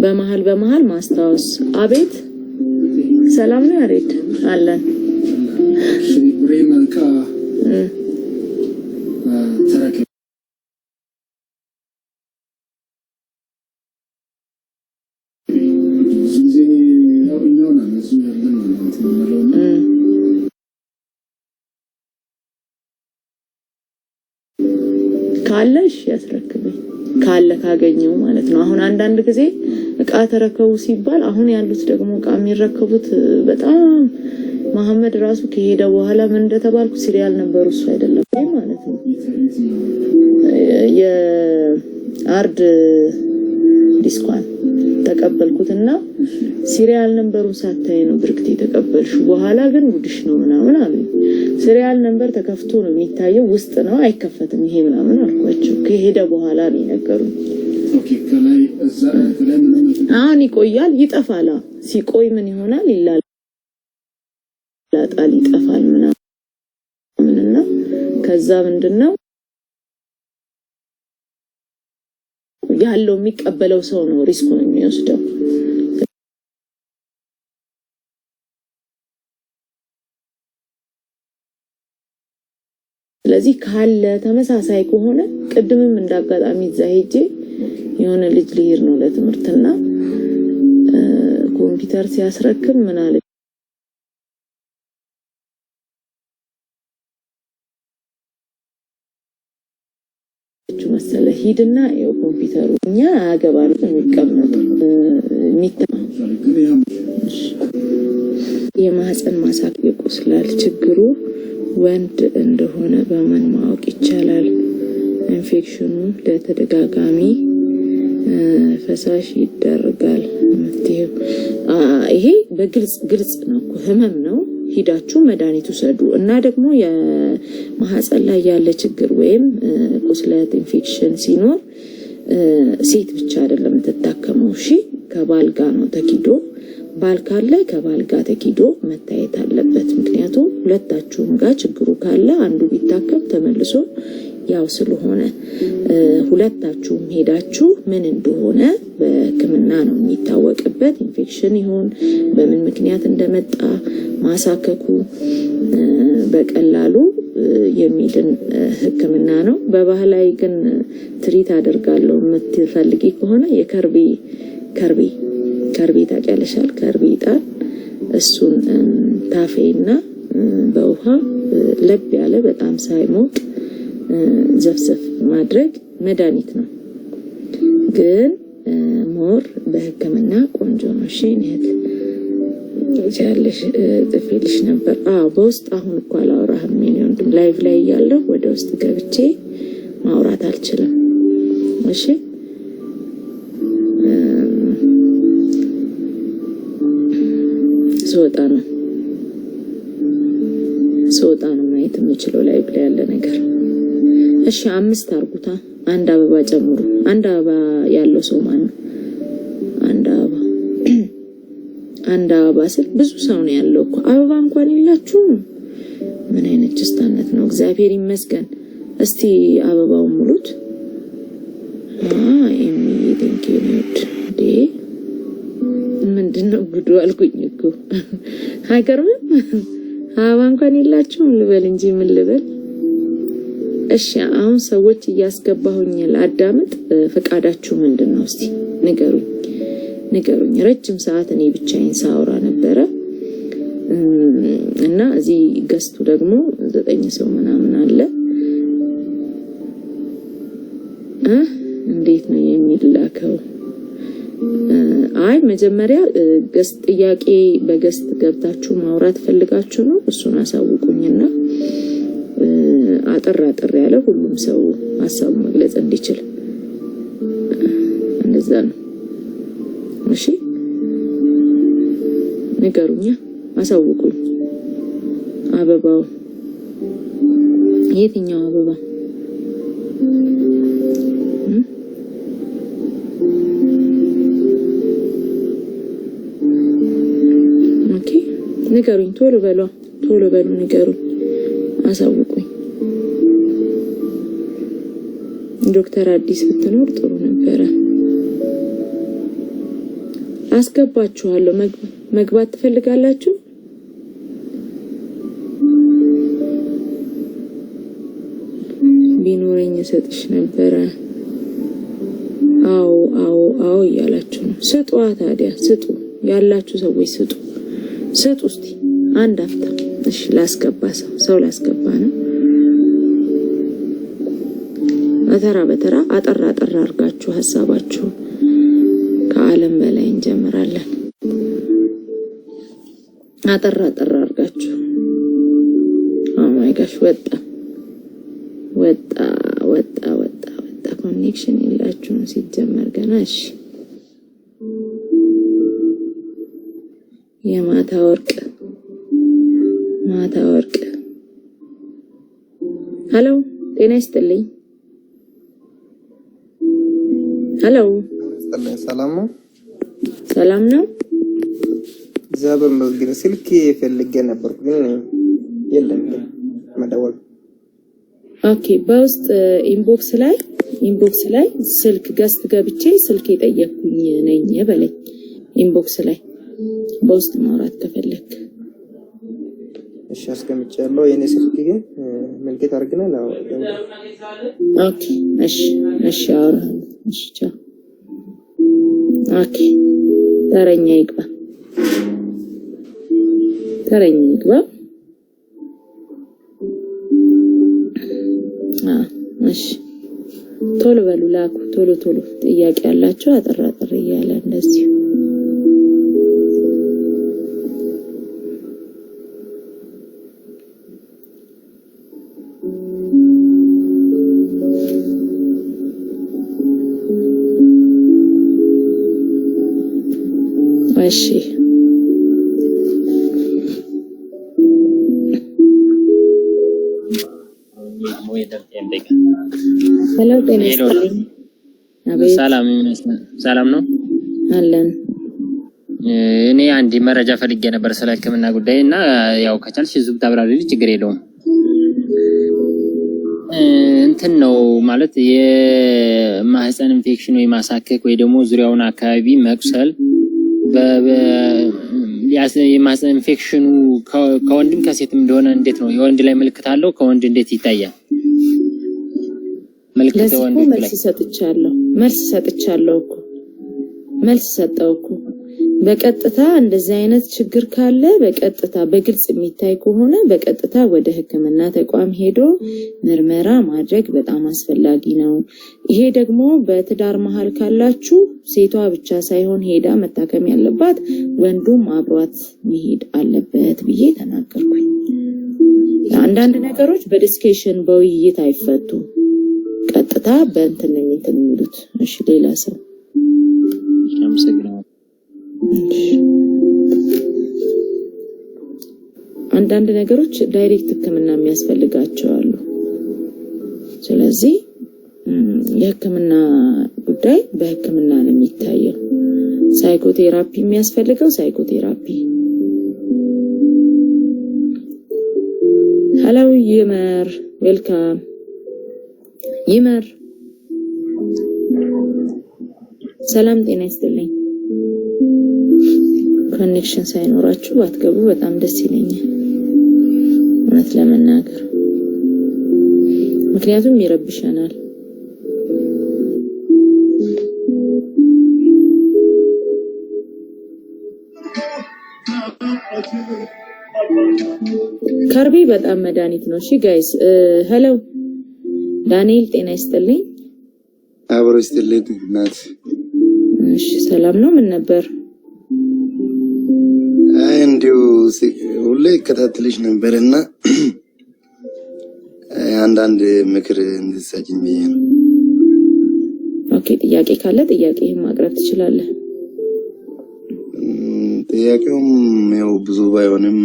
በመሀል በመሀል ማስታወስ። አቤት ሰላም ነው ያሬድ? አለን። ብሬን እቃ ተረከብ። ብዙ ጊዜ ያው እኛው ነን እዚሁ ያለን ነው እንትን የምንለው እና ካለ እሺ ያስረክበኝ፣ ካለ ካገኘው ማለት ነው። አሁን አንዳንድ ጊዜ እቃ ተረከቡ ሲባል አሁን ያሉት ደግሞ እቃ የሚረከቡት በጣም መሐመድ ራሱ ከሄደ በኋላ ምን እንደተባልኩ serial ነበሩ እሱ አይደለም ማለት ነው። የ hard disk ኳን ተቀበልኩትና serial number ኡን ሳታይ ነው ብርክት የተቀበልሽው፣ በኋላ ግን ጉድሽ ነው ምናምን አሉኝ። Serial number ተከፍቶ ነው የሚታየው፣ ውስጥ ነው አይከፈትም ይሄ ምናምን አልኳቸው። ከሄደ በኋላ ነው የነገሩኝ። Okay፣ ከላይ እዛ ከላይ ምንም አሁን ይቆያል፣ ይጠፋል። ሲቆይ ምን ይሆናል? ይላላጣል፣ ይጠፋል ምናምንና ከዛ ምንድነው ያለው የሚቀበለው ሰው ነው risk ኡን የሚወስደው። ስለዚህ ካለ ተመሳሳይ ከሆነ ቅድምም እንዳጋጣሚ እዛ ሄጄ የሆነ ልጅ ልሄድ ነው ለትምህርትና ኮምፒውተር ሲያስረክብ ምን አለ መሰለ፣ ሂድና ይኸው ኮምፒውተሩ እኛ አያገባንም የሚቀመጡ የሚታ ግን ያም የማህፀን ማሳክ ይቆስላል። ችግሩ ወንድ እንደሆነ በምን ማወቅ ይቻላል? ኢንፌክሽኑ ለተደጋጋሚ ፈሳሽ ይዳርጋል። መፍትሄው ይሄ በግልጽ ግልጽ ነው እኮ ህመም ነው። ሂዳችሁ መድኃኒት ውሰዱ እና ደግሞ የማህፀን ላይ ያለ ችግር ወይም ቁስለት ኢንፌክሽን ሲኖር ሴት ብቻ አይደለም የምትታከመው። እሺ ከባል ጋር ነው ተኪዶ፣ ባል ካለ ከባል ጋር ተኪዶ መታየት አለበት። ምክንያቱም ሁለታችሁም ጋር ችግሩ ካለ አንዱ ቢታከም ተመልሶ ያው ስለሆነ ሁለታችሁም ሄዳችሁ ምን እንደሆነ በሕክምና ነው የሚታወቅበት። ኢንፌክሽን ይሁን በምን ምክንያት እንደመጣ ማሳከኩ በቀላሉ የሚድን ሕክምና ነው። በባህላዊ ግን treat አደርጋለሁ የምትፈልጊ ከሆነ የከርቤ ከርቤ ከርቤ ታውቂያለሻል? ከርቤ ይጣል እሱን ታፌና በውሃ ለብ ያለ በጣም ሳይሞቅ ዘፍዘፍ ማድረግ መድኃኒት ነው፣ ግን more በህክምና ቆንጆ ነው። እሺ እህት ያለሽ ጥፌልሽ ነበር። አዎ በውስጥ አሁን እኮ አላወራህም የኔ ወንድም፣ live ላይ እያለሁ ወደ ውስጥ ገብቼ ማውራት አልችልም። እሺ ስወጣ ነው ስወጣ ነው ማየት የምችለው live ላይ ያለ ነገር። እሺ 5 አርጉታ፣ አንድ አበባ ጨምሩ። አንድ አበባ ያለው ሰው ማን ነው? አንድ አበባ አንድ አበባ ስል ብዙ ሰው ነው ያለው እኮ አበባ እንኳን የላችሁም። ምን አይነት ችስታነት ነው? እግዚአብሔር ይመስገን። እስቲ አበባውን ሙሉት። ኤሚ thank you ዴ ምንድነው ጉዱ አልኩኝ እኮ አይገርምም? አበባ እንኳን የላችሁም ልበል እንጂ ምን ልበል? እሺ አሁን ሰዎች እያስገባሁኝ ላዳምጥ። ፈቃዳችሁ ምንድን ነው? እስቲ ንገሩኝ ንገሩኝ። ረጅም ሰዓት እኔ ብቻዬን ሳወራ ነበረ እና እዚህ ገስቱ ደግሞ 9 ሰው ምናምን አለ። እንዴት ነው የሚላከው? አይ መጀመሪያ guest ጥያቄ በ guest ገብታችሁ ማውራት ፈልጋችሁ ነው? እሱን አሳውቁኝና አጠር አጠር ያለ ሁሉም ሰው ሀሳቡ መግለጽ እንዲችል እንደዛ ነው። እሺ ንገሩኛ፣ አሳውቁኝ። አበባው የትኛው አበባ? Okay ንገሩኝ፣ ቶሎ በሏ፣ ቶሎ በሉ፣ ንገሩኝ፣ አሳውቁኝ። ዶክተር አዲስ ብትኖር ጥሩ ነበረ። አስገባችኋለሁ። መግባት ትፈልጋላችሁ? ቢኖረኝ እሰጥሽ ነበረ። አዎ አዎ አዎ እያላችሁ ነው። ስጧ ታዲያ ስጡ፣ ያላችሁ ሰዎች ስጡ፣ ስጡ። እስቲ አንድ አፍታ። እሺ ላስገባ፣ ሰው ላስገባ ነው። በተራ በተራ አጠር አጠር አድርጋችሁ ሀሳባችሁ ከዓለም በላይ እንጀምራለን። አጠር አጠር አድርጋችሁ። Oh my gosh፣ ወጣ ወጣ ወጣ ወጣ ወጣ። Connection የላችሁም ሲጀመር ገና። እሺ የማታ ወርቅ፣ ማታ ወርቅ። Hello፣ ጤና ይስጥልኝ። Hello። ሰላም ነው? ሰላም ነው። እግዚአብሔር ይመስገን። ስልክ ፈልጌ ነበርኩ ግን የለም፣ ግን መደወል Okay፣ በውስጥ inbox ላይ ስልክ guest ገብቼ ስልክ የጠየቅኩኝ ነኝ በለኝ። Inbox ላይ በውስጥ ማውራት ከፈለክ። እሺ፣ አስቀምጫለሁ። የኔ ስልክ ግን ምልክት አድርገናል። አዎ። Okay፣ እሺ፣ አወራለሁ። እሺ፣ ቻው። Okay፣ ተረኛ ይግባ፣ ተረኛ ይግባ። እሺ፣ ቶሎ በሉ ላኩ። ቶሎ ቶሎ ጥያቄ ያላቸው አጠር አጠር እያለ እንደዚሁ። እሺ፣ hello፣ ጤና ይስጥልኝ። አቤት። ሰላም፣ ሰላም ነው? አለን። እኔ አንድ መረጃ ፈልጌ ነበር ስለ ሕክምና ጉዳይ እና ያው ከቻልሽ እዚሁ ብታብራሪልኝ ችግር የለውም። እንትን ነው ማለት የማህፀን ኢንፌክሽን ወይ ማሳከክ ወይ ደግሞ ዙሪያውን አካባቢ መቁሰል፣ የማህፀን ኢንፌክሽኑ ከወንድም ከሴትም እንደሆነ እንዴት ነው? የወንድ ላይ ምልክት አለው? ከወንድ እንዴት ይታያል? ምልክት ለዚህ እኮ ወንዶች መልስ ላይ ሰጥቻለሁ። መልስ ሰጥቻለሁ እኮ፣ መልስ ሰጠው እኮ። በቀጥታ እንደዚህ አይነት ችግር ካለ፣ በቀጥታ በግልጽ የሚታይ ከሆነ በቀጥታ ወደ ሕክምና ተቋም ሄዶ ምርመራ ማድረግ በጣም አስፈላጊ ነው። ይሄ ደግሞ በትዳር መሀል ካላችሁ ሴቷ ብቻ ሳይሆን ሄዳ መታከም ያለባት፣ ወንዱም አብሯት መሄድ አለበት ብዬ ተናገርኩኝ። አንዳንድ ነገሮች በ discussion በውይይት አይፈቱም። ቀጥታ በእንትን ነው እንትን የሚሉት። እሺ፣ ሌላ ሰው። አመሰግናለሁ። እሺ። አንዳንድ ነገሮች direct ሕክምና የሚያስፈልጋቸው አሉ። ስለዚህ የሕክምና ጉዳይ በሕክምና ነው የሚታየው። Psychotherapy የሚያስፈልገው psychotherapy። Hello ይመር፣ welcome ይመር። ሰላም፣ ጤና ይስጥልኝ። Connection ሳይኖራችሁ ባትገቡ በጣም ደስ ይለኛል፣ እውነት ለመናገር፣ ምክንያቱም ይረብሸናል። ከርቤ በጣም መድኃኒት ነው። እሺ guys፣ hello ዳንኤል፣ ጤና ይስጥልኝ። አብሮ ይስጥልኝ እናት። እሺ፣ ሰላም ነው? ምን ነበር? አይ፣ እንዲሁ ሁሌ እከታተልሽ ነበር እና አንዳንድ ምክር እንድትሰጪኝ ብዬ ነው። Okay፣ ጥያቄ ካለ ጥያቄህን ማቅረብ ትችላለህ። ጥያቄውም ያው ብዙ ባይሆንም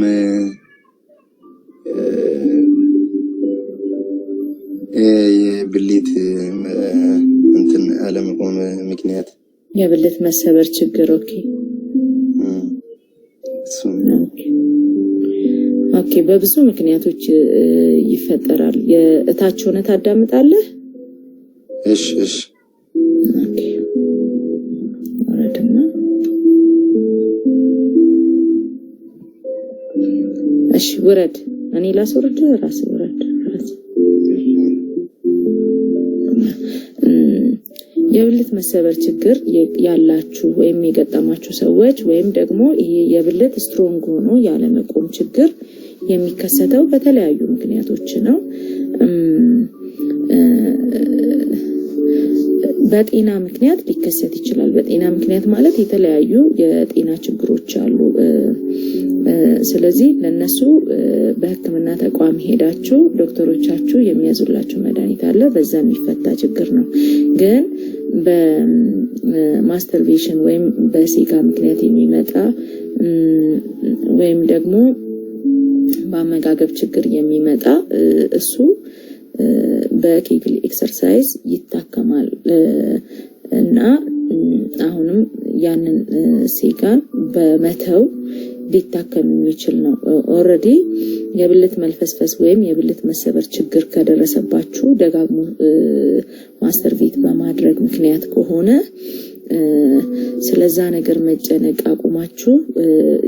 የብልት እንትን አለመቆም ምክንያት። የብልት መሰበር ችግር። Okay። እሱም። Okay፣ በብዙ ምክንያቶች ይፈጠራል። የእታች ሆነ ታዳምጣለህ? እሺ። Okay፣ ወረድና እሺ ውረድ። እኔ ላስወርድ፣ ራስ ውረድ። ራስ የብልት መሰበር ችግር ያላችሁ ወይም የገጠማችሁ ሰዎች ወይም ደግሞ ይሄ የብልት strong ሆኖ ያለመቆም ችግር የሚከሰተው በተለያዩ ምክንያቶች ነው። በጤና ምክንያት ሊከሰት ይችላል። በጤና ምክንያት ማለት የተለያዩ የጤና ችግሮች አሉ። ስለዚህ ለነሱ በሕክምና ተቋም ሄዳችሁ ዶክተሮቻችሁ የሚያዙላችሁ መድኃኒት አለ። በዛ የሚፈታ ችግር ነው። ግን በ masturbation ወይም በሴጋ ምክንያት የሚመጣ ወይም ደግሞ በአመጋገብ ችግር የሚመጣ እሱ በ Kegel exercise ይታከማል እና አሁንም ያንን ሴጋን በመተው ሊታከም የሚችል ነው። Already የብልት መልፈስፈስ ወይም የብልት መሰበር ችግር ከደረሰባችሁ ደጋግሞ masturbate በማድረግ ምክንያት ከሆነ ስለዛ ነገር መጨነቅ አቁማችሁ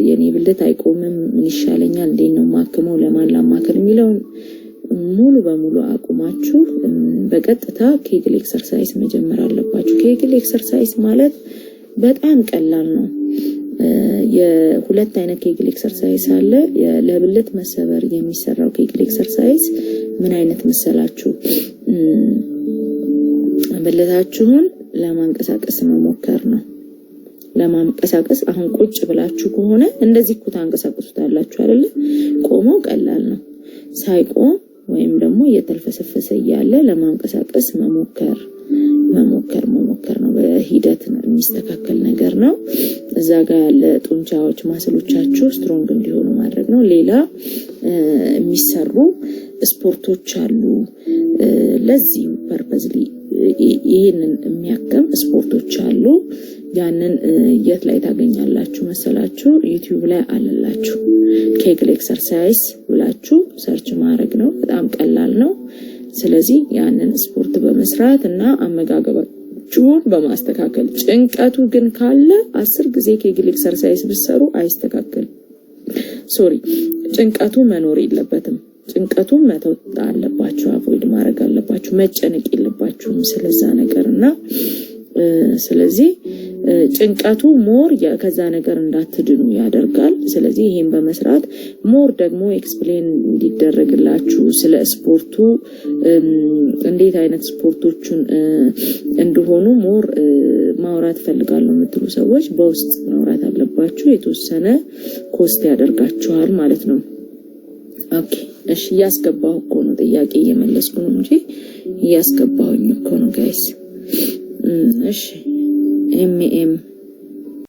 የኔ ብልት አይቆምም፣ ምን ይሻለኛል፣ እንዴት ነው ማክመው፣ ለማን ላማክር የሚለውን ሙሉ በሙሉ አቁማችሁ በቀጥታ Kegel exercise መጀመር አለባችሁ። Kegel exercise ማለት በጣም ቀላል ነው። የሁለት አይነት Kegel exercise አለ። ለብልት መሰበር የሚሰራው Kegel exercise ምን አይነት መሰላችሁ? ብልታችሁን ለማንቀሳቀስ መሞከር ነው። ለማንቀሳቀስ አሁን ቁጭ ብላችሁ ከሆነ እንደዚህ እኮ ታንቀሳቅሱታላችሁ አይደለ? ቆመው ቀላል ነው። ሳይቆም ወይም ደግሞ እየተልፈሰፈሰ እያለ ለማንቀሳቀስ መሞከር መሞከር መሞከር ነው። በሂደት የሚስተካከል ነገር ነው። እዛ ጋር ያለ ጡንቻዎች muscle ኦቻችሁ strong እንዲሆኑ ማድረግ ነው። ሌላ የሚሰሩ ስፖርቶች አሉ። ለዚህ purposely ይህንን የሚያክም ስፖርቶች አሉ። ያንን የት ላይ ታገኛላችሁ መሰላችሁ? YouTube ላይ አለላችሁ። Kegel exercise ብላችሁ search ማድረግ ነው። በጣም ቀላል ነው። ስለዚህ ያንን ስፖርት በመስራት እና አመጋገባችሁን በማስተካከል፣ ጭንቀቱ ግን ካለ 10 ጊዜ Kegel exercise ብትሰሩ አይስተካከልም። Sorry፣ ጭንቀቱ መኖር የለበትም። ጭንቀቱን መተው አለባችሁ፣ avoid ማድረግ አለባችሁ። መጨነቅ የለባችሁም ስለዛ ነገር እና ስለዚህ ጭንቀቱ more ከዛ ነገር እንዳትድኑ ያደርጋል። ስለዚህ ይሄን በመስራት more ደግሞ explain እንዲደረግላችሁ ስለ ስፖርቱ እንዴት አይነት ስፖርቶቹን እንደሆኑ more ማውራት ፈልጋለሁ የምትሉ ሰዎች በውስጥ ማውራት አለባችሁ። የተወሰነ cost ያደርጋችኋል ማለት ነው። Okay፣ እሺ፣ እያስገባሁ እኮ ነው፣ ጥያቄ እየመለስኩ ነው እንጂ እያስገባሁኝ እኮ ነው guys። እሺ፣ ኤም ኤም